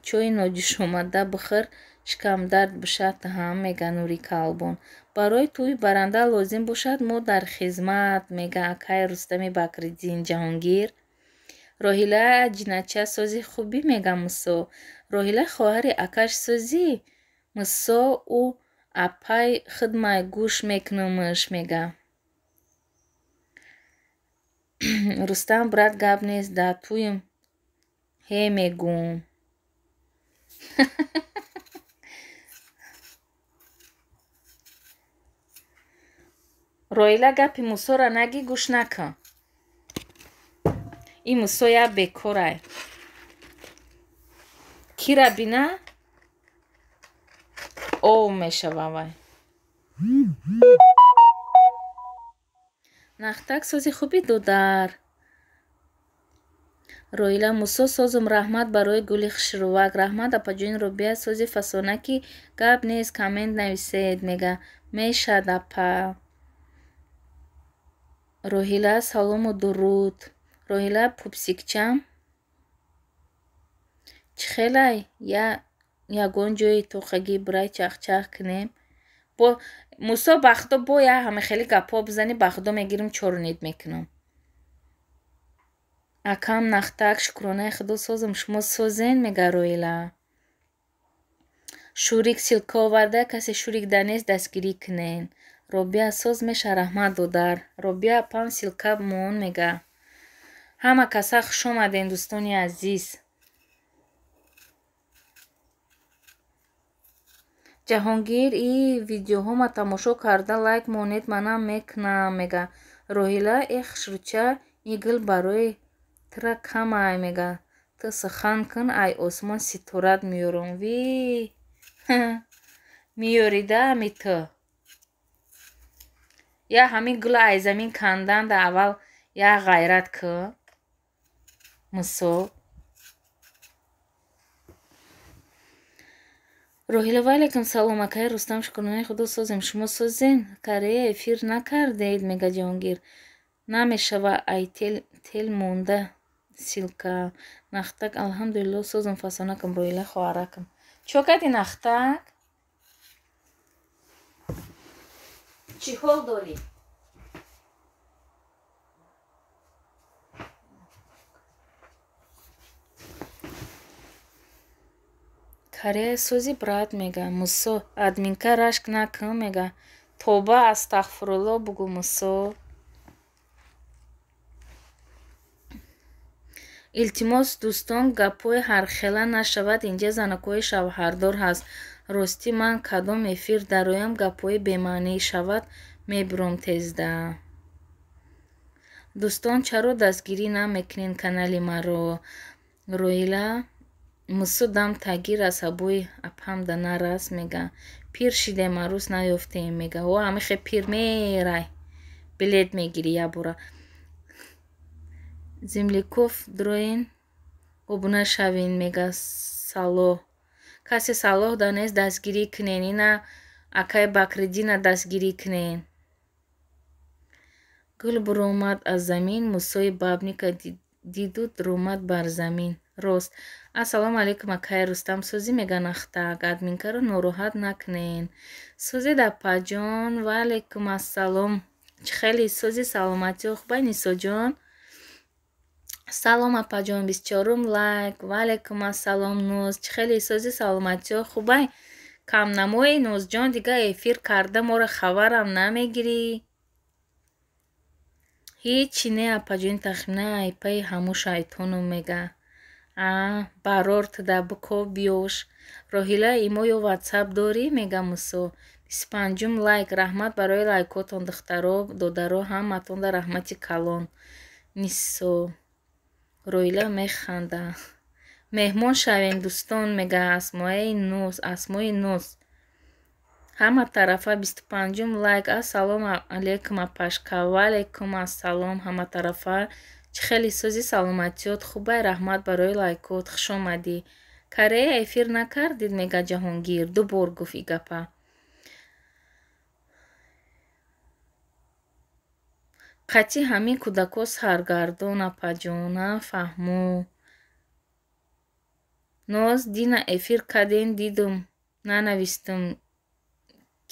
чойи ноҷӯшомада бихӯр шикамдард бишад ҳам мега Нури Калбон. Барои тӯи баранда лозим бошад мо дар хизмат мега акай Рустами Бакриддин Ҷаҳонгир. Роҳила ҷинача сози хубӣ мега Мусо. Роҳила хоҳари акаш созӣ? Мусо ӯ апай хидмай гӯш мекунамш мега. Рустам брат гап нест да тӯем ҳе мегӯм. Роҳила гапи Мусоро нагӣ гӯш накун. Ин Мусо як бекорай. Кира бина ов мешава вай. Нахтак сози хубӣ додар. Роҳила Мусо созум раҳмат барои гули хушрӯвак. Раҳмат апаҷони Робия сози фасонаки гап нест коммент нависед мега. Мешад апа. Роҳила салому дуруд. Роҳила пупсикчам чӣ хелай? Ягон ҷои тоқагӣ бирай чахчах кунем. Бо Мусо ба худо бо як ҳама хеле гапҳо бизанӣ ба худо мегирам чорунид мекунам. Акам нахтак шукронаи худо созам шумо созен мега Роҳила. Шурик ссылка оварда касе шурик да нест дастгирӣ кунен. Робия соз меша раҳмат додар. Робия апам ссылка мон мега. Ҳама каса хуш омаден дӯстони азиз. Ҷаҳонгир и видеоҳома тамошо карда лайк монед манам мекунам мега. Роҳила э хушрӯча и гул барои тра камай мега. Ту сухан кун ай осмон ситорат меёрам. Ви меёрида ами ту. Я ҳамин гула ай замин кандан да аввал як ғайрат кун. Мусо. Роҳила ва алайкум салом акай Рустам шукронаи худо созем шумо созен? Корея эфир накардед мега Ҷаҳонгир. Намешава ай тел монда ссылка. Нахтак алҳамдулилло созум фасонакам Роҳила хоҳаракам. Чо кардӣ нахтак? Чӣ ҳол дорӣ? Корея сози брат мега. Мусо админка рашк накун мега. Тоба астағфирулло бугӯ Мусо. Илтимос дӯстон гапҳои ҳархела нашавад инҷа занакҳои шавҳардор ҳаст. Ростӣ ман кадом эфир дароям гапҳои бемаънӣ шавад мебурам тезда. Дӯстон чаро дастгирӣ намекунед канали маро? Роҳила Мусо дам тагир аз ҳабои апам да нарас мега. Пир шидем арӯс наёфтем мега. О ҳамихе пир мерай. Билет мегирӣ якбора. Земляков дроен обуна шавен мега Салоҳ. Касе Салоҳ да нест дастгирӣ кунен. Ина акай Бакриддина дастгирӣ кунен. Гул буромад аз замин Мусои бабника диду дуромад бар замин. Рост. Ассалому алайкум акай Рустам созӣ мега нахтак. Админкаро нороҳат накунен. Созед апаҷон. Ва алайкум ассалом. Чӣ хеле сози саломатиё хубай Нисоҷон? Салом апаҷон, 24-ум лайк. Ваалайкум ассалом Ноз. Чӣ хеле сози, саломатиҳо хубай? Камнамои Нозҷон, дига эфир карда моро хабарам намегирӣ. Ҳичи не апаҷон, тахмина айпаи ҳаму шайтону мега. А, барор туда биков биёш. Роҳила имо ё ватсап дорӣ? Мега Мусо. 25-ум лайк. Раҳмат барои лайкотон духтаро, додаро, ҳаматонда раҳмати калон. Нисо. Роҳила механда. Меҳмон шавем дӯстон, мега Асмои Ноз, Асмои Ноз. Ҳама тарафа 25-ум лайк. Ассалому алайкум апашка. Ваалайкум ассалом ҳама тарафа. Чӣ хеле сози, саломатиёт хубай? Раҳмат барои лайкот, хуш омадӣ. Корея эфир накардид, мега Ҷаҳонгир. Ду бор гуфт и гапа. Қатъи ҳамин кӯдако саргардон апаҷон, а фаҳмо. Ноз, дина эфир кардем, дидум, нанавистум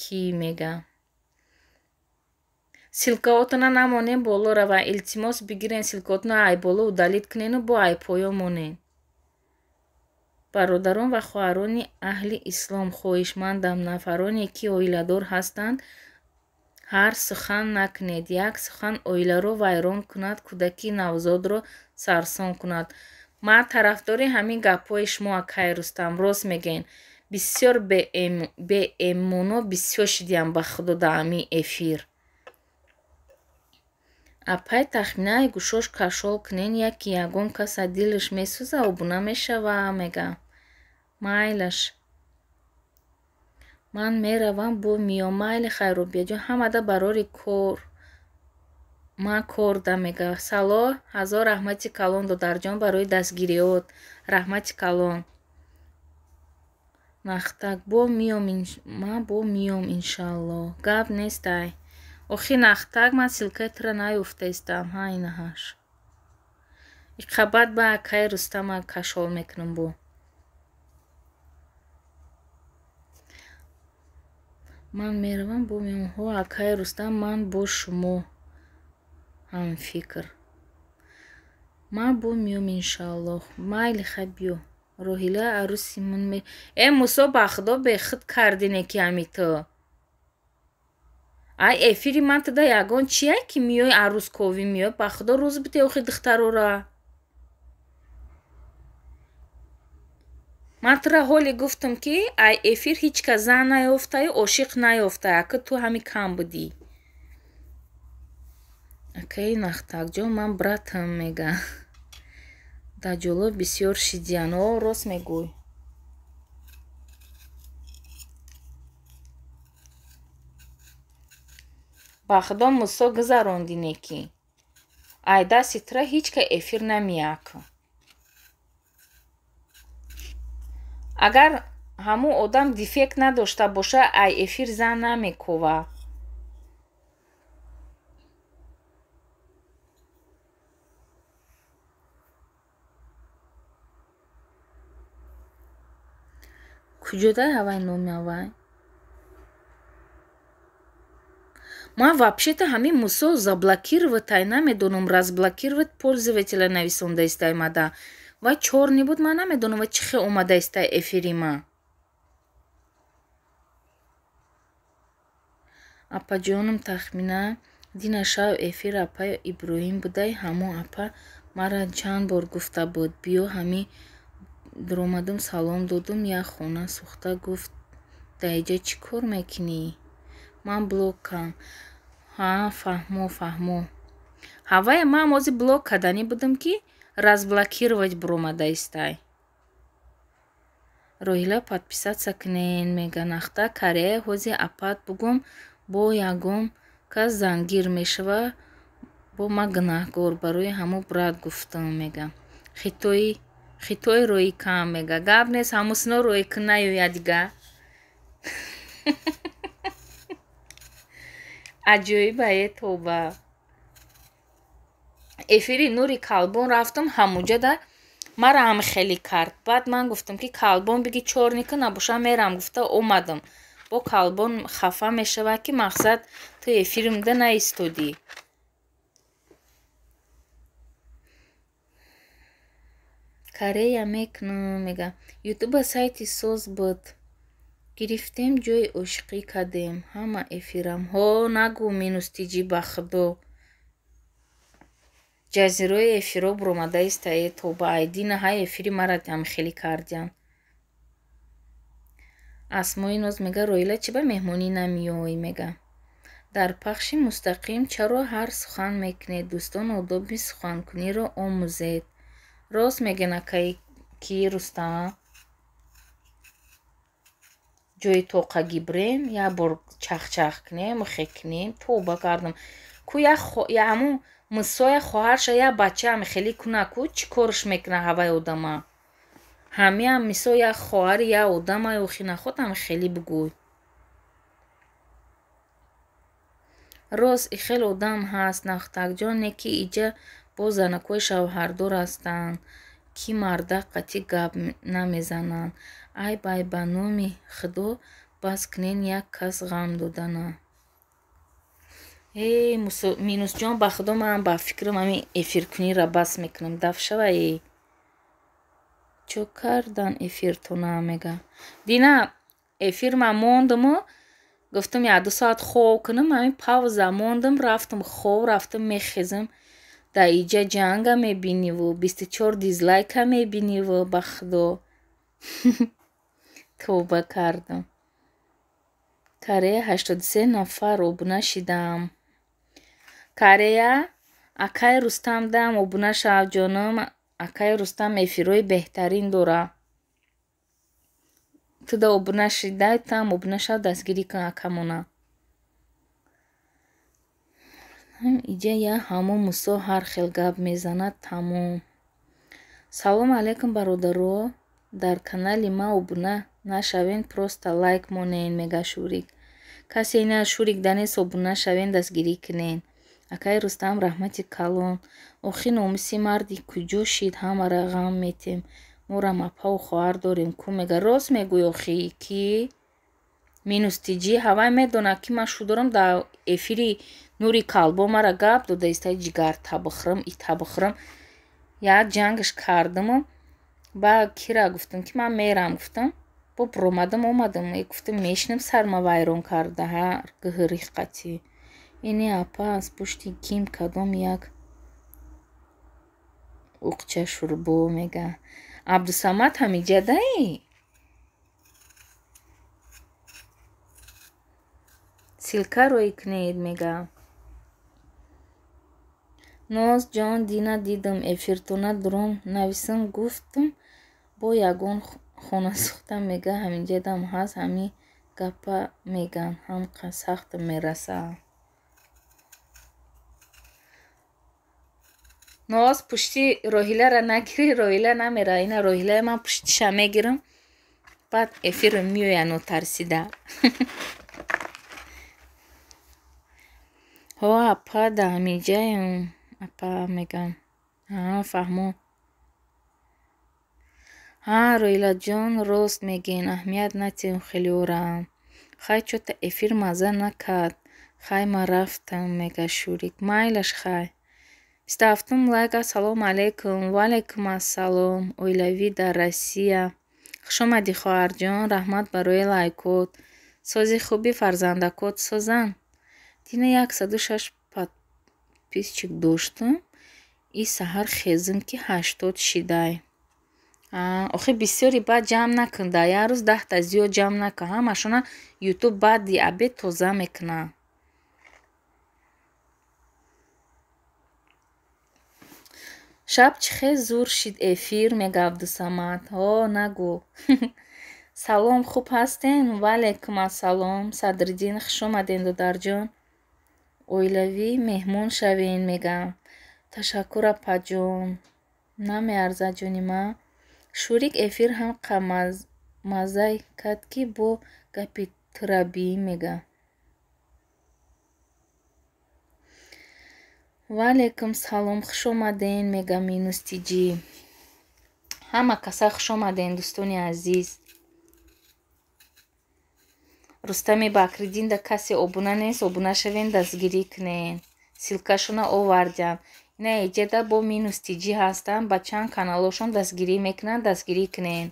кӣ мега. Ссылкаотона намонем боло рава, илтимос бигирен ссылкаотона ай боло удалить кунену бо ай поё монен. Бародарон ва хоҳарони аҳли ислом, хоҳишмандам нафароне ки оиладор ҳастанд, ҳар сухан накунед. Як сухан оиларо вайрон кунад, кӯдаки навзодро сарсон кунад. Ман тарафдори ҳамин гапҳои шумо акай Рустам, рост мегӯен. Бисёр беэмоно бисёр шидиям ба худо дар ҳамин эфир. Апай тахминаи гӯшош кашол кунен, яки ягон каса дилаш месӯза, обуна мешава, мега. Майлаш. Ман меравам бо миём. Майли Хайробияҷон, ҳамада барори кор. Ман кор да, мега. Сало, ҳазор раҳмати калон додарҷон барои дастгириёт. Раҳмати калон. Нахтак, бо миём, ман бо миём иншааллоҳ. Гап нестай. Охи нахтак, ман ссылкаи тура наёфтаистам. Ҳа, инаҳаш. Иқабат ба акаи Рустама кашол мекунам бо. Ман меравам бо миём. Ҳо, акаи Рустам, ман бо шумо ҳамфикр. Ман бо миём иншааллоҳ. Майли хай биё. Роҳила арӯси ман ме. Э Мусо, ба худо бехуд кардине ки ҳами ту. Ай эфири ман туда ягон чия ки миёй арӯсковӣ миёй, ба худо рӯз бите охи духтарора. Ман тура ҳоле гуфтам ки ай эфир ҳеҷ кас зан наёфтаю ошиқ наёфтай, ака ту ҳами кам будӣ. Акаи Нахтакҷон, ман братам, мега. Даҷоло бисёр шидиян. О, рост мегӯй. Ба худо Мусо гузарондине ки. Ай дасти тура ҳеҷ ка эфир намеяк. Агар ҳамун одам дефект надошта боша, ай эфир зан намекова. Куҷодай ҳавай номи ҳавай? Ман вообще-то ҳамин Мусо заблокировать ай намедонам, разблокировать пользователя нависонда истай мада. Вай чорни буд, ман намедонам вай чӣ хел омада истай эфири ман. Апаҷонам тахмина дина шав эфир апаи Иброҳим будай, ҳамон апа мара чанд бор гуфта буд, биё ҳами дуромадум салом додум, як хона сӯхта гуфт даиҷа чӣ кор мекунӣ? Ман блок кам. Ҳа, фаҳмо, фаҳмо. Ҳавая ман ози блок карданӣ будам ки разблокировать буромада истай. Роҳила подписаться кунен, мега Нахта Корея ҳози апат бугум бо ягон кас зангир мешава, бо ман гунаҳгор барои ҳамун брат гуфтам, мега. Хитои хитой рӯи кам, мега. Гап нест, ҳамусино рӯи кун наёяд дига. Аҷоиба е тоба. Эфири Нури Калбон рафтам, ҳамуҷада мара ҳам хеле кард. Баъд ман гуфтам ки Калбон биги чорни кун, набоша мерам гуфта омадам. Бо Калбон хафа мешавад ки мақсад ту эфиримда наистодӣ. Корея мекунам, мега. Ютуба сайти соз буд. Гирифтем ҷои ошиқӣ кардем. Ҳама эфирам. Ҳо, нагӯ минус тиҷи ба худо. Ҷазираи эфиро буромада истае тоба айдина ҳай эфири мара ҳам хеле кардян. Асмои ноз мега Роила чӣ ба меҳмонӣ намеоӣ мега. Дар пахши мустақим чаро ҳар сухан мекунед? Дӯстон одоби суханкуниро омӯзед. Рост мегӯ акаи ки Рустам? Ҷои тоқа гибрем, як бор чахчах кунем, хе кунем, тоба кардам. Ку як ҳамун мисоя хоҳарша як бача ҳами хеле куна ку чӣ корш мекуна ҳаваи одама? Ҳамиам мисо як хоҳари як одама охи наход ҳами хеле бигӯй. Рост и хел одам ҳаст Нахтакҷон, не ки иҷа боз занакҳои шавҳардор ҳастанд, ки мардак қатъӣ гап намезананд. Айб ай ба номи худо бас кунен як кас ғам додана. Э Минусҷон, ба худо ман ба фикрам ҳамин эфиркуниро бас мекунам. Даф шава э. Чо кардан эфиртона мега. Дина эфир ман мондуму гуфтам як-ду соат хоб кунам, ҳамин пауза мондум, рафтам хоб, рафтам мехезам. Дар иҷа ҷанга мебиниву 24 дизлайка мебиниву ба худо. Тавба кардам. Корея 83 нафар обуна шидам. Корея акаи Рустам дам обуна шав ҷонам. Акаи Рустам эфирҳои беҳтарин дора. Ту да обуна шидай, там обуна шав, дастгирӣ кун акамона. Иҷа як ҳамун Мусо ҳар хел гап мезанад тамом. Салом алейкум бародаро. Дар канали ман обуна нашавен, просто лайк монен, мега Шурик. Касе ина Шурик данест обуна шавен, дастгирӣ кунен. Акаи Рустам раҳмати калон. Охи номуси марди куҷо шид ҳамара ғам метем. Морам апаву хоҳар дорем ку мега. Рост мегӯй охи ки минус тиҷи ҳавай медонад ки ман шу дорам дар эфири нури калбо мара гап дода истай ҷигар табихӯрам, и табихӯрам. Як ҷангаш кардаму баъд кира гуфтам ки ман мерам гуфтам. Бо буромадам омадам. Гуфтам мешинам сарма вайрон карда ҳар гӯҳри қатӣ. Ини апа аз пушти ким кадом як уқча шурбо мега. Абдусамад ҳамиҷадаи? Ссылка рӯй кунед мега. Ноз ҷон дина дидам эфиртона дуром нависам гуфтам бо ягон хонасӯхта мега ҳаминҷадам ҳаст ҳамин гапа меган ҳамқа сахт мераса. Ноз пушти Роҳиларо нагирӣ, Роҳила намера. Ина Роҳилаи ман пуштиша мегирам, баъд эфирро меоя нотарсида. Ҳо апа да ҳаминҷаем апа мегам. Ҳа фаҳмо. Ҳа Роҳилаҷон рост мегӯен аҳамият натиҳем хелиёрам. Хай чота эфир мазза накард. Хай ман рафтам мега Шурик. Майлаш хай. 27-ум лайк ассалому алайкум. Ва алайкум ассалом. Оилавӣ дар Россия. Хуш омадӣ хоҳарҷон. Раҳмат барои лайкот. Сози хуби фарзандакот созанд. Дина 106 подписчик доштам. И саҳар хезим ки 80 шидай. Охи бисёри баъд ҷамъ накун. Дар як рӯз 10-та зиёд ҷамъ накун. Ҳамашона ютуб баъди обед тоза мекунад. Шаб чӣ хел зур шид эфир, мега Абдусамад. Ҳо нагӯ. Салом хуб ҳастен? Ва алайкум ассалом. Садриддин хуш омаден додарҷон. Оилавӣ меҳмон шавен мегам. Ташаккур апаҷон. Намеарзад ҷони ман. Шурик эфир ҳам маззай кард ки бо гапи турабӣ мега. Ва алайкум салом хуш омаден мега минус тиҷи. Ҳама каса хуш омаден дӯстони азиз. Рустами Бакриддин да касе обуна нест, обуна шавен, дастгирӣ кунен. Ссылкашона овардям. Ина иҷада бо минус тиҷӣ ҳастанд, ба чанд каналошон дастгирӣ мекунанд, дастгирӣ кунен.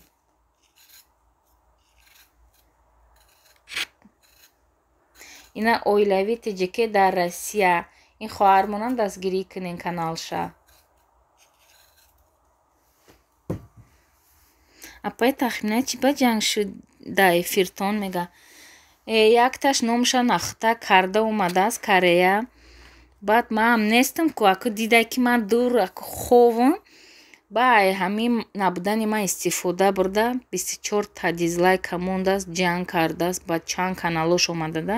Ина оилавӣ тиҷике дар Россия. Ин хоҳармонам дастгирӣ кунен каналша. Апай Тахмина чӣ ба ҷанг шуд дар эфиртон мега. Якташ номша нахта карда омадааст Корея. Баъд манам нестам ку, аку дида ки ман дур аку ховам. Ба ҳамин набудани ман истифода бурда, 24 та дизлайка мондааст, ҷанг кардааст, ба чанд каналош омадада.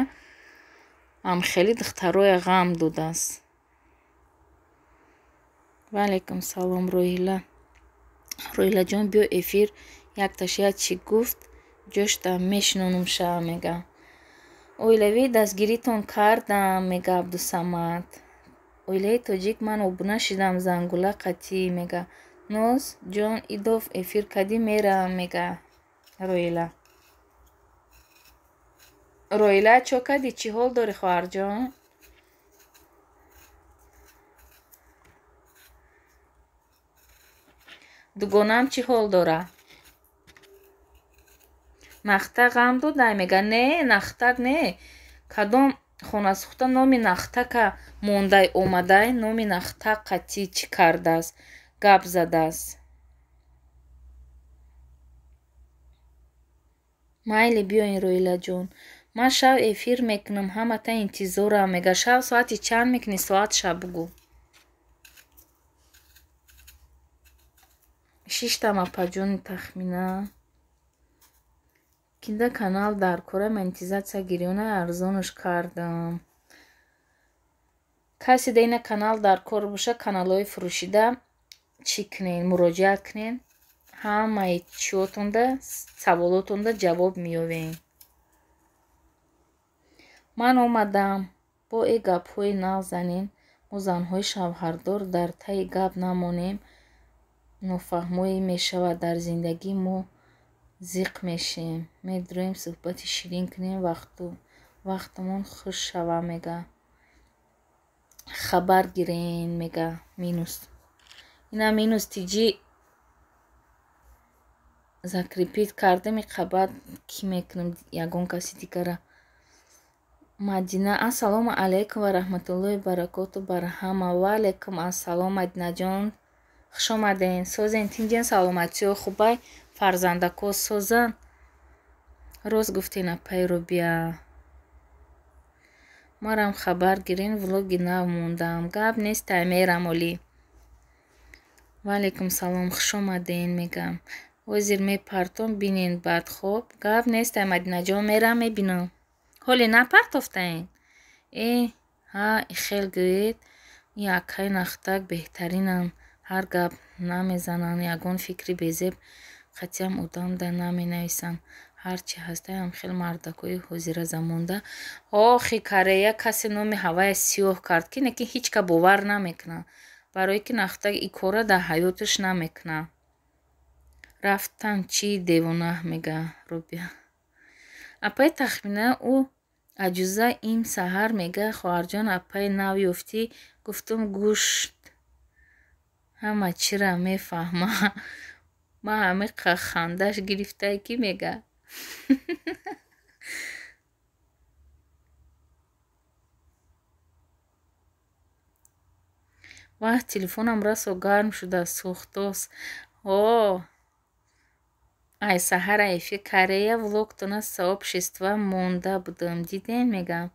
Ам хеле духтароя ғам додааст. Ва алайкум салом, Роҳила. Роҳилаҷон, биё эфир, якташ як чӣ гуфт, ҷошта мешинонум ша мега. Оилавӣ дастгиритон кардам, мега Абдусамад. Оилаи тоҷик ман обуна шидам зангула қатӣ мега. Ноз ҷон идов эфир кадӣ мерам мега Роҳила. Роҳила чо кадӣ, чӣ ҳол дорӣ хоҳарҷон? Дугонаам чӣ ҳол дора? Нахта ғам додай мега. Не, нахтак не. Кадом хонасӯхта номи нахтака мондай омадай, номи нахтак қатӣ чӣ кардааст, гап задааст. Майли биёин Роҳилаҷон. Ман шав эфир мекунам, ҳамата интизорам мега. Шав соати чанд мекунӣ? Соат ша бугӯ. Шиштам апаҷони Тахмина. Кинда канал дар кора монетизатсия гирёна арзонаш кардам. Касе да ина канал дар кор боша, каналҳои фурӯшида чӣ кунен, муроҷиат кунен, ҳамаи чиотонда саволотонда ҷавоб меёвем. Ман омадам. Бо э гапҳои нав занен, мо занҳои шавҳардор дар таи гап намонем, нофаҳмое мешавад дар зиндагӣ, мо зиқ мешем. Медроем суҳбати ширин кунем, вақтамон хуш шава мега. Хабар гирен мега минус. Ина минус тиҷӣ закрепить кардем, иқабат кӣ мекунем ягон каси дигара. Мадина, ассалому алайкум ва раҳматуллоҳи баракоту бар ҳама. Ва алайкум ассалом, Мадинаҷон. Хуш омаден. Созен, тинҷен, саломатиҳо хубай, фарзандако созан. Рост гуфтен апай Рубия. Марам хабар гирен, влоги нав мондам. Гап нестай, мерам олӣ. Ва алайкум салом, хуш омаден мегам. Ҳозир мепартом, бинен баъд хоб. Гап нестай, Мадинаҷон, мерам мебинам. Ҳоле напартофтаен? Э, ҳа, хел гӯед, ин акаи нахтак беҳтаринанд. Ҳар гап намезананд, ягон фикри безеб қатъиам одамда наменависанд. Ҳар чи ҳастай ҳамхел мардакҳои ҳозиразамонда. Охи Корея касе номи ҳавая сиёҳ кард, ки не ки ҳеҷ ка бовар намекунад. Барое ки нахтак ин корра дар ҳаёташ намекунад. Рафтан чӣ девонаҳ мега Рубия. Апаи Тахмина ӯ аҷуза им саҳар мега хоҳарҷон апаи нав ёфтӣ, гуфтум гӯшт ҳама чира мефаҳма. Ман ҳамиқа хандаш гирифтай ки мега. Ваҳ, телефонам расо гарм шуда сӯхтос. О, ай саҳара эфир Корея влогтона сообщества монда будам. Дидем мегам.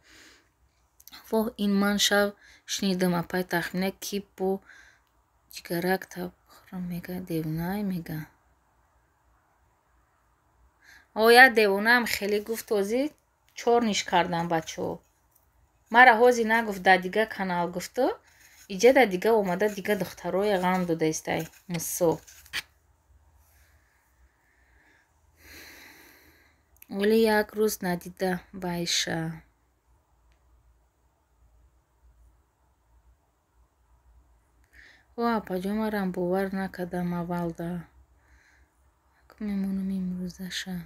Воҳ, ин ман шав шунидам апай Тахмина ки бо ҷигарак табхӯрам мега, девонай мега. О, як девонаам хеле гуфт ҳозир чор ниш кардам бачаҳо. Мара ҳозир нагуфт, дар дигар канал гуфту. Иҷа дар дига омада дига духтарое ғам додаистай мусо. Оли як рӯз надида байша. О, апаҷон, марам бовар накардам аввалда. Мемонам имрӯзаша.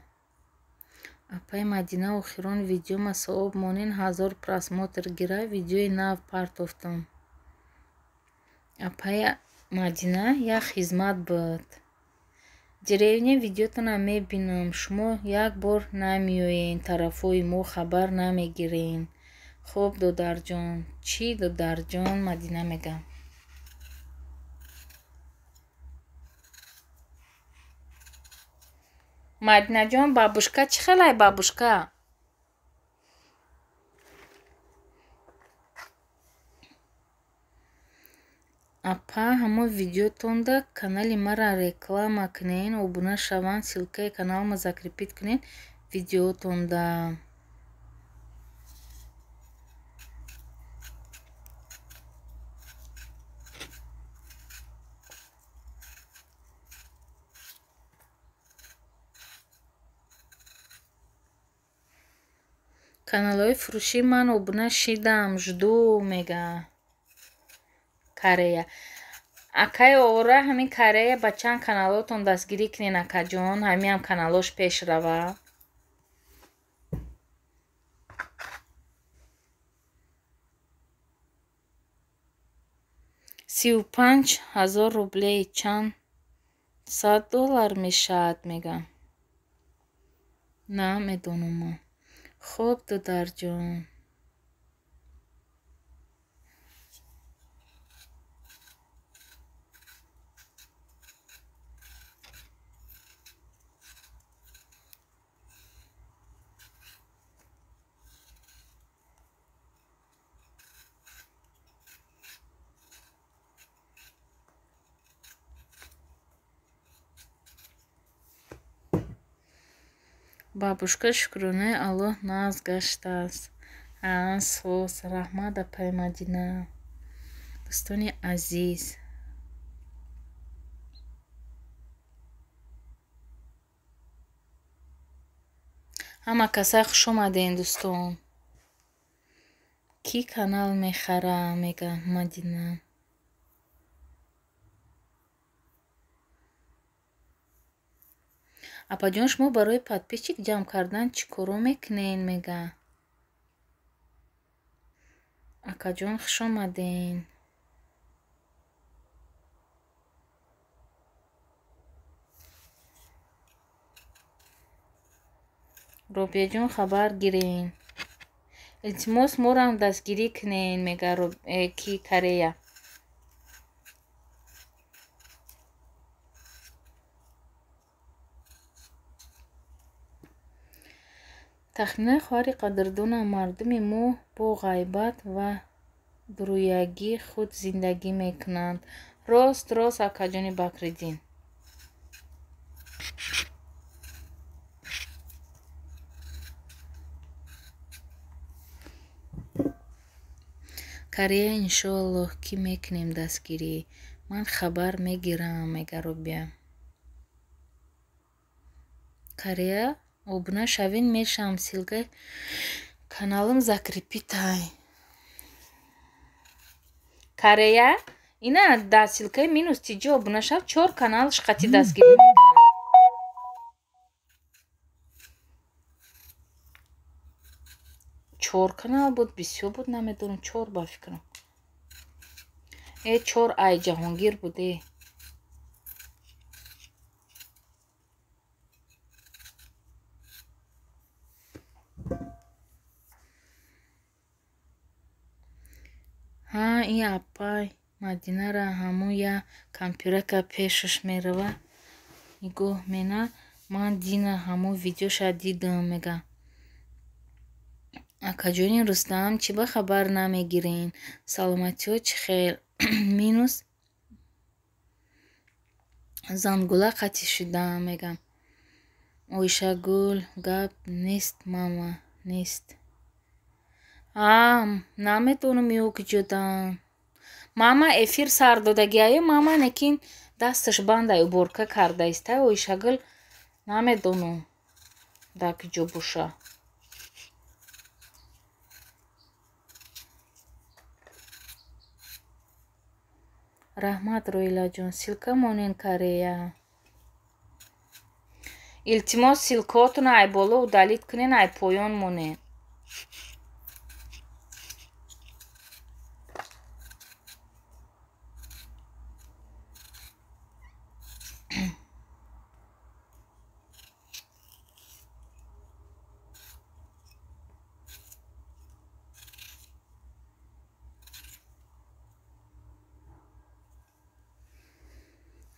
Апаи Мадина охирон видеома сооб монен 1000 просмотр гира, видеои нав партофтам. Апая Мадина як хизмат буд. Деревня видеотона мебинам, шумо як бор намеоен, тарафҳои мо хабар намегирен. Хуб, додарҷон. Чӣ додарҷон? Мадина мегам. Мадинаҷон, бабушка чӣ хелай бабушка? Апа, ҳамон видеотонда канали мара реклама кунен, обуна шаванд, ссылкаи каналма закрепить кунен видеотонда. Каналҳои фурӯшӣ ман обуна шидам, жду мега. Корея. Акай ора ҳамин Корея ба чанд каналотон дастгирӣ кунен, акаҷон, ҳамиам каналош пеш рава. 35 000 рублей чанд сад доллар мешавад, мегам. Намедонам ман. Хуб, додарҷон. Бабушка шукронаи Аллоҳ нағз гаштааст. Соз, раҳмат, апай Мадина. Дӯстони азиз. Ҳама касай хуш омадем, дӯстон. Кӣ канал мехара, мега Мадина. Апаҷон, шумо барои подписчик ҷамъ кардан чӣ коро мекунен, мега. Акаҷон, хуш омаден. Робияҷон, хабар гирен. Илтимос, морам дастгирӣ кунен, мега ки Корея. Тахминаи хоҳари қадрдонам, мардуми мо бо ғайбат ва дуруягии худ зиндагӣ мекунанд. Рост, рост, акаҷони Бакриддин. Корея иншоаллоҳ, ки мекунем дастгирӣ. Ман хабар мегирам, мега Робия. Корея обуна шавен мешавам, ссылкаи каналам закрепитай. Корея ина дар ссылкаи минус тиҷи обуна шав, чор канал шқати дастгирӣ мекунам. Чор канал буд, бисёр буд, намедонам, чор ба фикрам. Чор ай Ҷаҳонгир буд, э. Ҳа, ин апай Мадинара ҳамун як кампирака пешаш мерава. Нигоҳ мена, ман дина ҳамун видеоша дидам, мега. Акаҷони Рустам, чӣ ба хабар намегирен? Саломатиҳо чӣ хел? Минус зангула қатъ шудам, мегам. Оишагул, гап нест, мама, нест. Намедонам ё куҷодан. Мама эфир сар додагиаю, мама лекин дасташ бандай уборка кардаиста. Оишагул намедонам дар куҷо боша. Раҳмат, Роилаҷон, ссылка монен Корея. Илтимос, ссылкаотона ай боло удалить кунен, ай поён монен.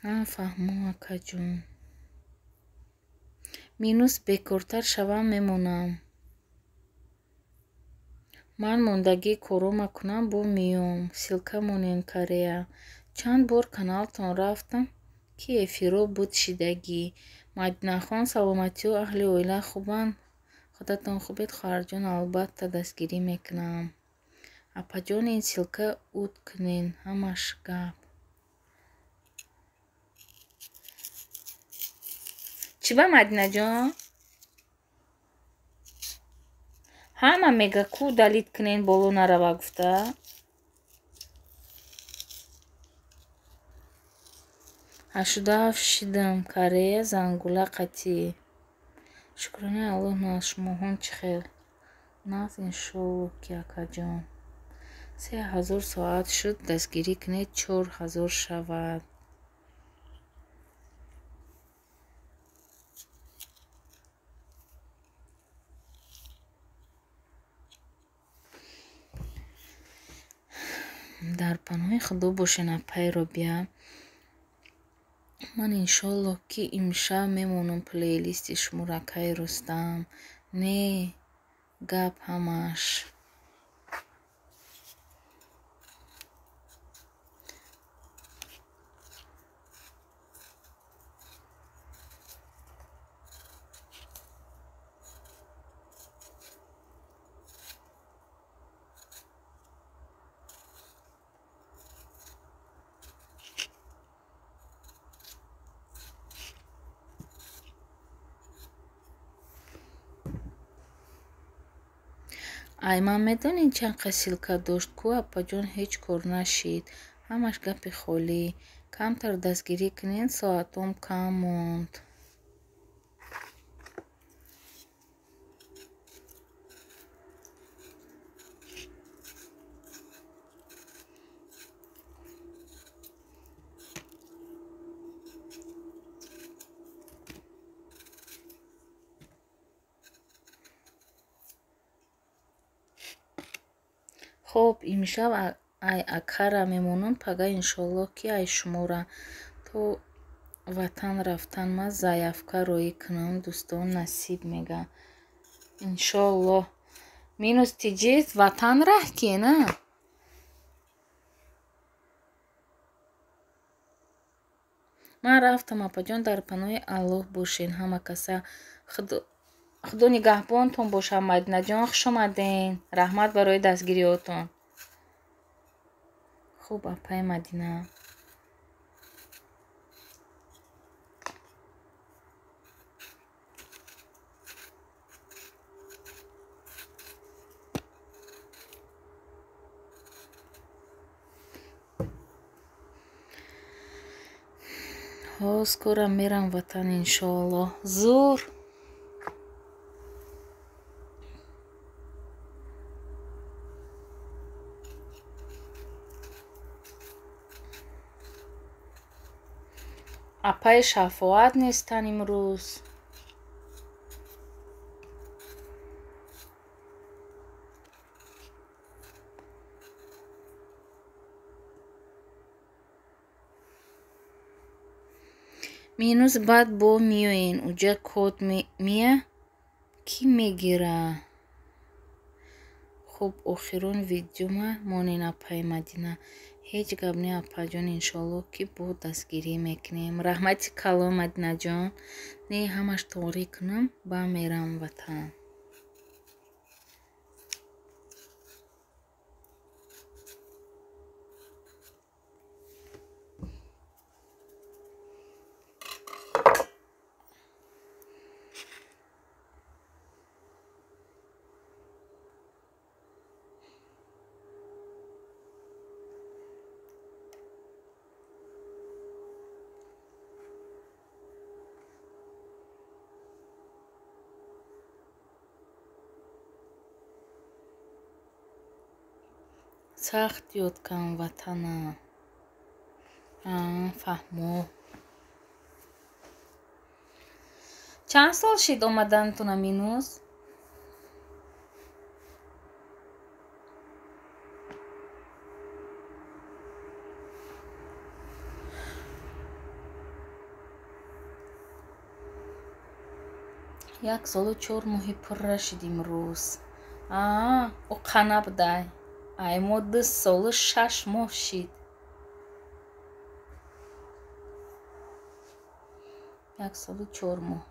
Фаҳмо, акаҷон. Минус бекортар шавам мемонам. Ман мондагии корома кунам бо меём. Ссылка монем Корея. Чанд бор каналтон рафтам, ки эфиро буд шидагӣ. Мадинахон, саломатию аҳли оила хубанд? Худатон хубед, хоҳарҷон? Албатта, дастгирӣ мекунам. Апаҷон, ин ссылка уд кунен, ҳамаш гап. Чӣ ба, Мадинаҷон? Ҳама мега ку далид кунен, боло нарава гуфта. 87 шидам, Корея зангула қатъӣ. Шукронаи Аллоҳ, нағз. Шумоҳон чӣ хел? Нағз, иншоллоҳ ки, акаҷон. 3000 соат шуд, дастгирӣ кунед, 4000 шавад. Дар паноҳи Худо бошен, апаи Робиа. Ман иншоллоҳ ки имшаб мемонам плейлисти шуморо, акаи Рустам. Не, гап ҳамаш. Ай, ман медонед чанд қад ссылка дошт ку, апаҷон, ҳеҷ кор нашид. Ҳамаш гапи холӣ. Камтар дастгирӣ кунед, соатом кам монд. Хоб, имшаб ай акара мемонам, пага иншоллоҳ ки ай шумора. То ватан рафтан ма заявка роӣ кунам, дӯстон, насиб мега. Иншоллоҳ. Минус тиҷист ватан раҳ ки, на? Ман рафтам, апаҷон, дар паноҳи Аллоҳ бошен ҳама каса. Худо нигаҳбонтон бошад, Мадинаҷон, хуш омаден. Раҳмат барои дастгириҳотон. Хуб, апаи Мадина. Ҳо, скоро мерам ватан, иншоаллоҳ. Зур. Апаи Шафоат нестан имрӯз. Минус баъд бо меоен. Уҷа код мия кӣ мегира? Хуб, охирон видеома монен, апаи Мадина. Ҳеҷ гап не, апаҷон, иншоаллоҳ ки бо дастгирӣ мекунем. Раҳмати калон, Мадинаҷон. Не, ҳамаш тоғрӣ кунам, ба мерам ватан. Сахт ёд кам ватана. Фаҳмо. Чанд сол шид омадантона, минус? 1 солу 4 моҳи пурра шид имрӯз. Аа, ӯ қанабдай. Ай мо 2 солу 6 моҳ шид. 1 солу 4 моҳ.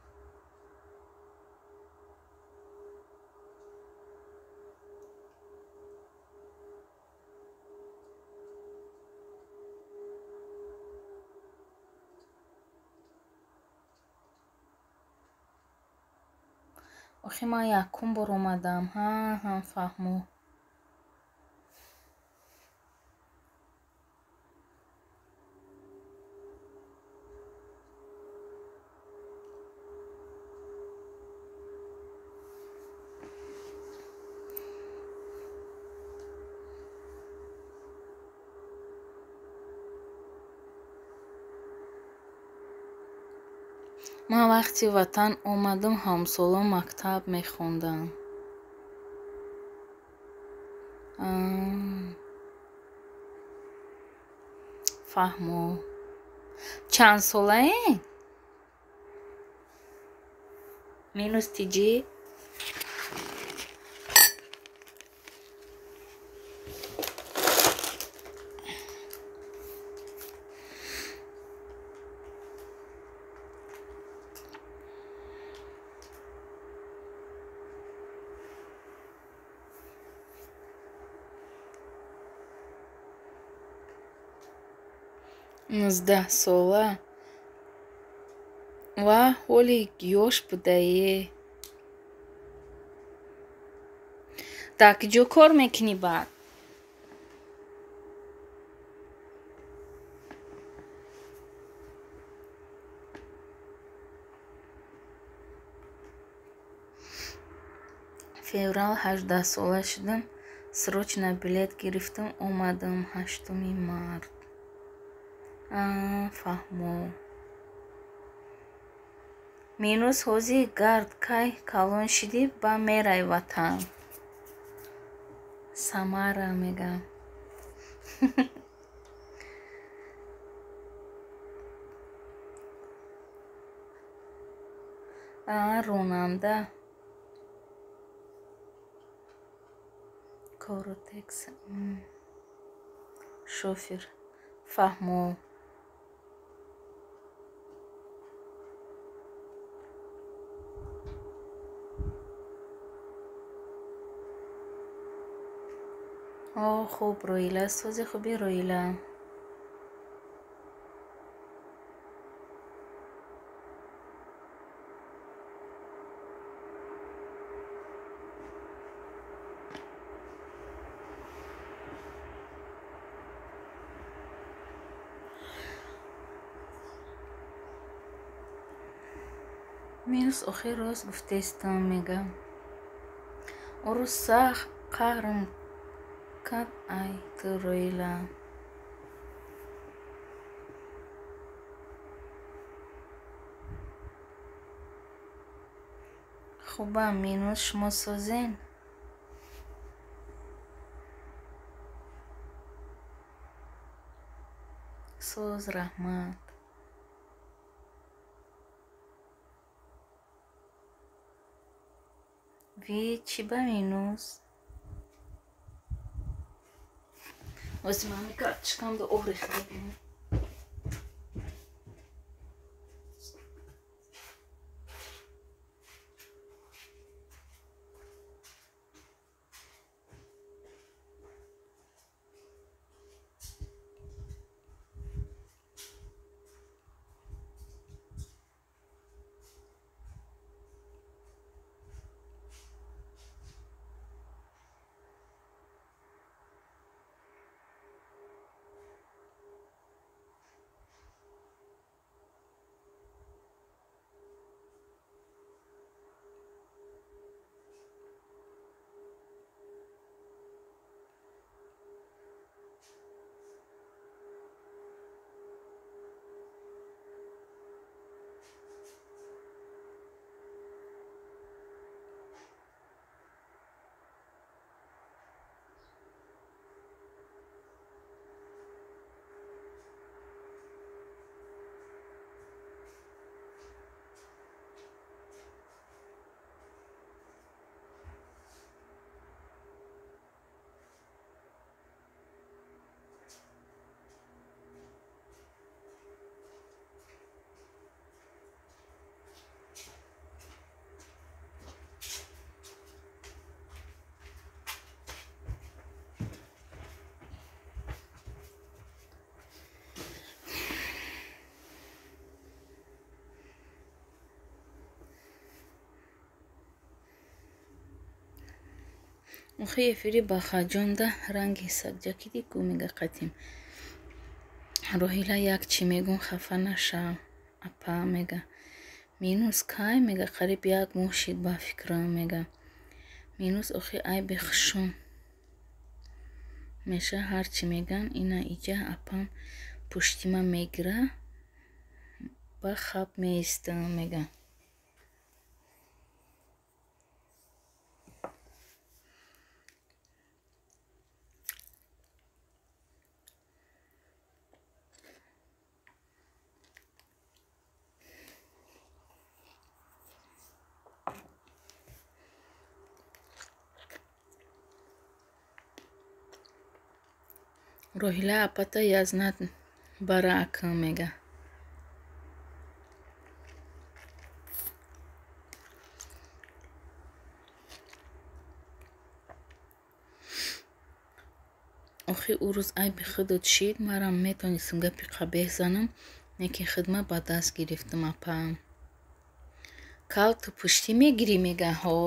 Охи ман якум бор омадам. Ҳа, ҳа, фаҳмо. Ман вақти ватан омадам, ҳамсолон мактаб мехонданд. Фаҳмо. Чанд солаед? Минус тиҷӣ? 19-сола. Ва ҳоли ёш будае. Дар куҷо кор мекунӣ баъд? Феврал 18-сола шудам, срочно билет гирифтам, омадам 8 март. Фаҳмо. Минус ҳозир гард кай калон шидӣ, ба мерай ватан. Самара мегам. Ронанда. Коротекс. Шофер. Фаҳмо. О, хуб, Роила, сози хуби, Роила. Минус охир рост гуфтестам, мегам. Ӯ сахт қаҳрм кард ай ту, Роила. Хубам, минус, шумо созен? Соз, раҳмат. Ви чӣ ба минус? Ози ман карточкамда об рехта бинам. Охи эфири бахаҷонда ранги сагҷакиди ку мега қатим. Роҳила як чӣ мегум хафа нашав апа мега. Минус кай мега қариб як моҳ шид ба фикрам мега. Минус охи айби хушум меша ҳар чӣ меган ина иҷа апам пуштима мегира ба хаб меистам мега. Роҳила апата язнат бара акам мега. Охи ӯ рӯз айби худат шид, марам метонистам гапи қабеҳ занам, лекин хидма ба даст гирифтам апа. Кал ту пуштӣ мегирӣ мега ҳо.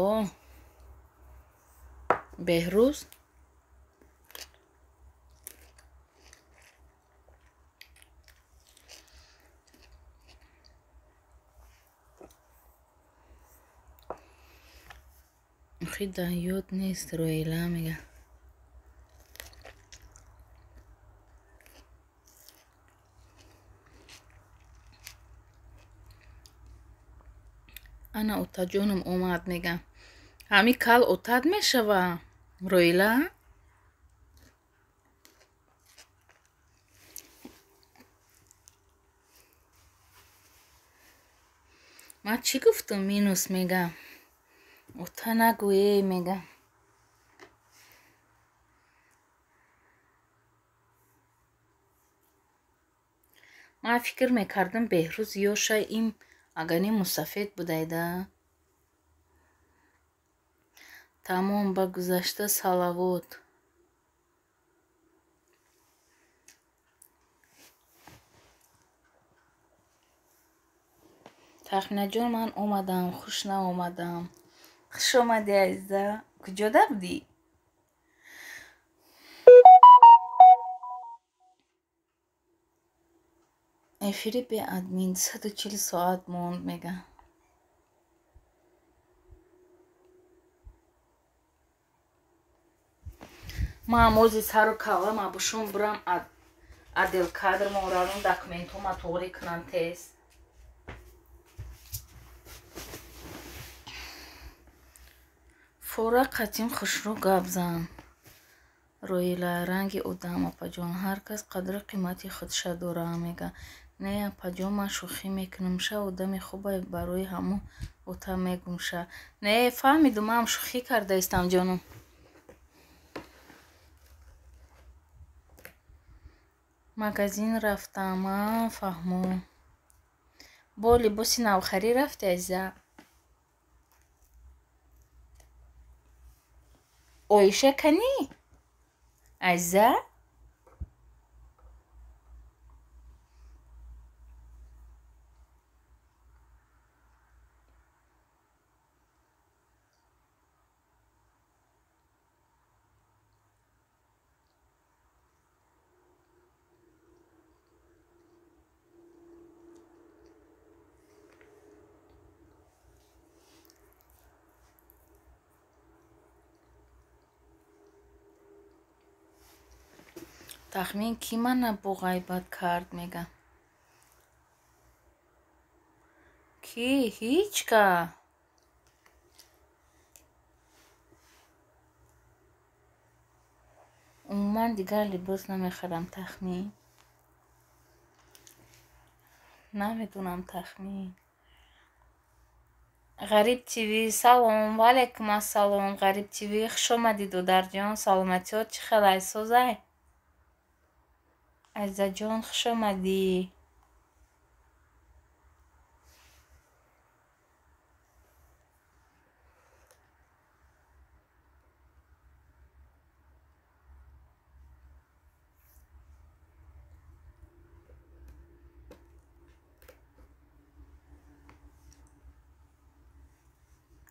Беҳрӯз охи дар ёд нест Роҳила мега. Ана отаҷоном омад мега. Ҳами кал отат мешава Роҳила? Ман чӣ гуфтам минус мега. Ота нагӯе мега. Ман фикр мекардам Беҳрӯз ёша им агани мусафед будайда. Тамом ба гузашта салавот. Тахминаҷон ман омадам, хуш наомадам. Хуш омадӣ азиза. Куҷода будӣ? Эфири беадмин 140 соат монд мега. Ман мози сару калам абушон бурам аделкадр морарун документҳома тоғрӣ кунам тез. Фора қатим хушрӯ гап зан. Роҳила ранги одам апаҷон. Ҳар кас қадру қимати худша дора мега. Не апаҷон ман шӯхӣ мекунам ша одами хубай барои ҳамон ота мегум ша. Не фаҳмидум ман шӯхӣ кардаистам ҷонум. Магазин рафтам а фаҳмо. Бо либоси навхарӣ рафти азиза? Оиша канӣ? Азиза? Тахмин кӣ мана бо ғайбат кард мега? Кӣ? Ҳеҷ ка. Умуман дигар либос намехарам тахмин. Намедонам тахмин. Ғариб ТВ салом, ва алайкум ассалом. Ғариб ТВ хуш омадӣ додарҷон. Саломатиҳо чӣ хел ай созай? Азизаҷон хуш омадӣ.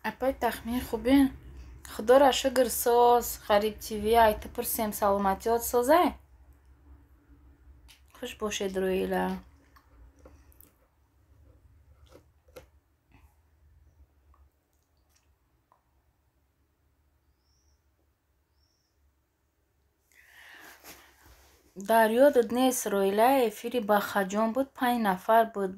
Апай тахмин хубен? Худоро шукр, соз. Ғариб ТВ, ай ту пурсем, саломатиёт созай? Хуш бошед, Роила. Дар ёдат нест, Роила, эфири Бахаҷон буд, 5 нафар буд,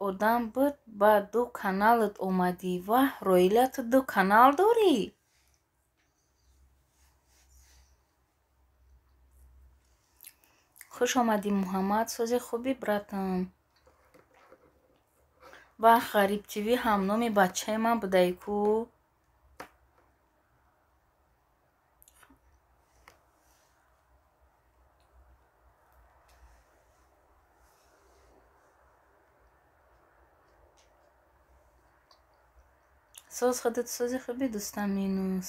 одам буд, ба ду каналат омадӣ. Ваҳ, Роила, ту ду канал дорӣ? Хуш омадӣ, Муҳаммад. Сози хуби, братам. Ваҳ, Ғариб ТВ ҳамноми бачаи ман будай ку. Соз худат сози хуби, дӯстам Минус.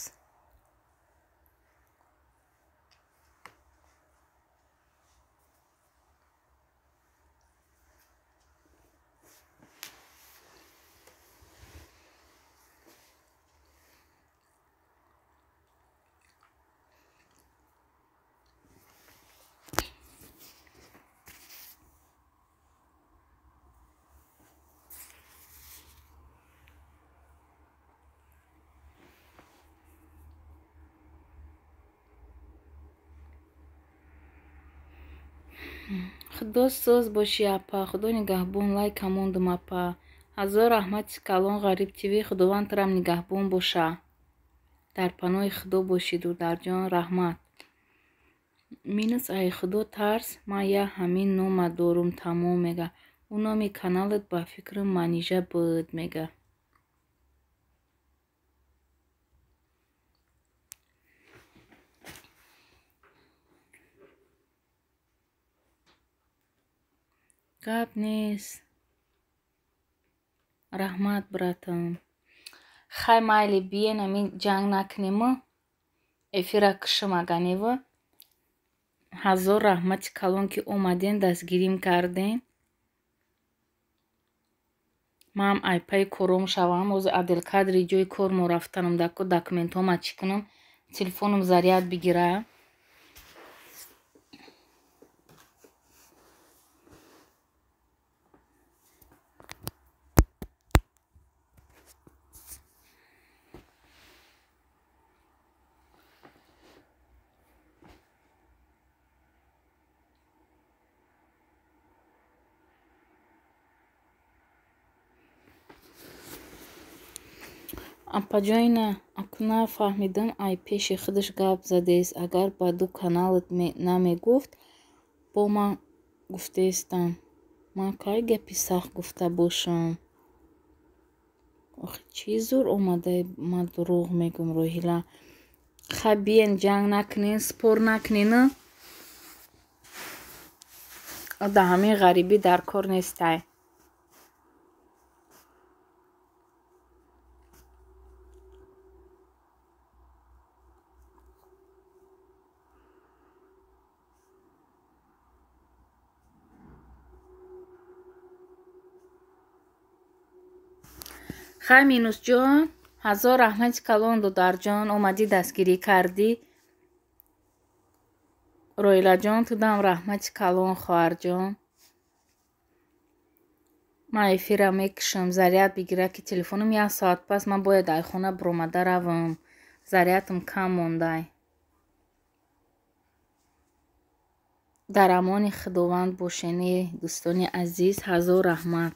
Худо соз бошӣ, апа. Худо нигаҳбон. Лайка мондум, апа. Ҳазор раҳмати калон, Ғариб ТВ. Худованд турам нигаҳбон боша. Дар паноҳи Худо бошӣ, дударҷон. Раҳмат. Минус, ай Худо тарс, ман я ҳамин нома дорум, тамом, мега. Ӯ номи каналат ба фикрам Манижа буд, мега. Гап нест. Раҳмат, братам. Хай, майли, биен, амин ҷанг накунему. Эфира кушам аганеву. Ҳазор раҳмати калон, ки омаден, дастгирим карден. Ман ай паи кором шавам. Ҳозир Аделкадри ҷои кор мо рафтанам, дако документҳома чӣ кунам, телефонам заряд бигира. Апаҷоина, аку нафаҳмидам, ай пеши худаш гап задест. Агар ба ду каналат намегуфт, бо ман гуфтаестам. Ман кай гапи сахт гуфта бошам? Охи, чӣ зур омадай, ман дурӯғ мегӯм, Роҳила. Хай, биен, ҷанг накунен, спор накунен. Да ҳамин ғарибӣ дар кор нестай. Хай, Минусҷон, ҳазор раҳмати калон, додарҷон, омадӣ, дастгирӣ кардӣ. Роилаҷон, тудам раҳмати калон, хоҳарҷон. Ман эфира мекушам, заряд бигира, ки телефонам як соат пас ман бояд ай хона биромада равам. Зарядам кам мондай. Дар амони Худованд бошен, дӯстони азиз. Ҳазор раҳмат.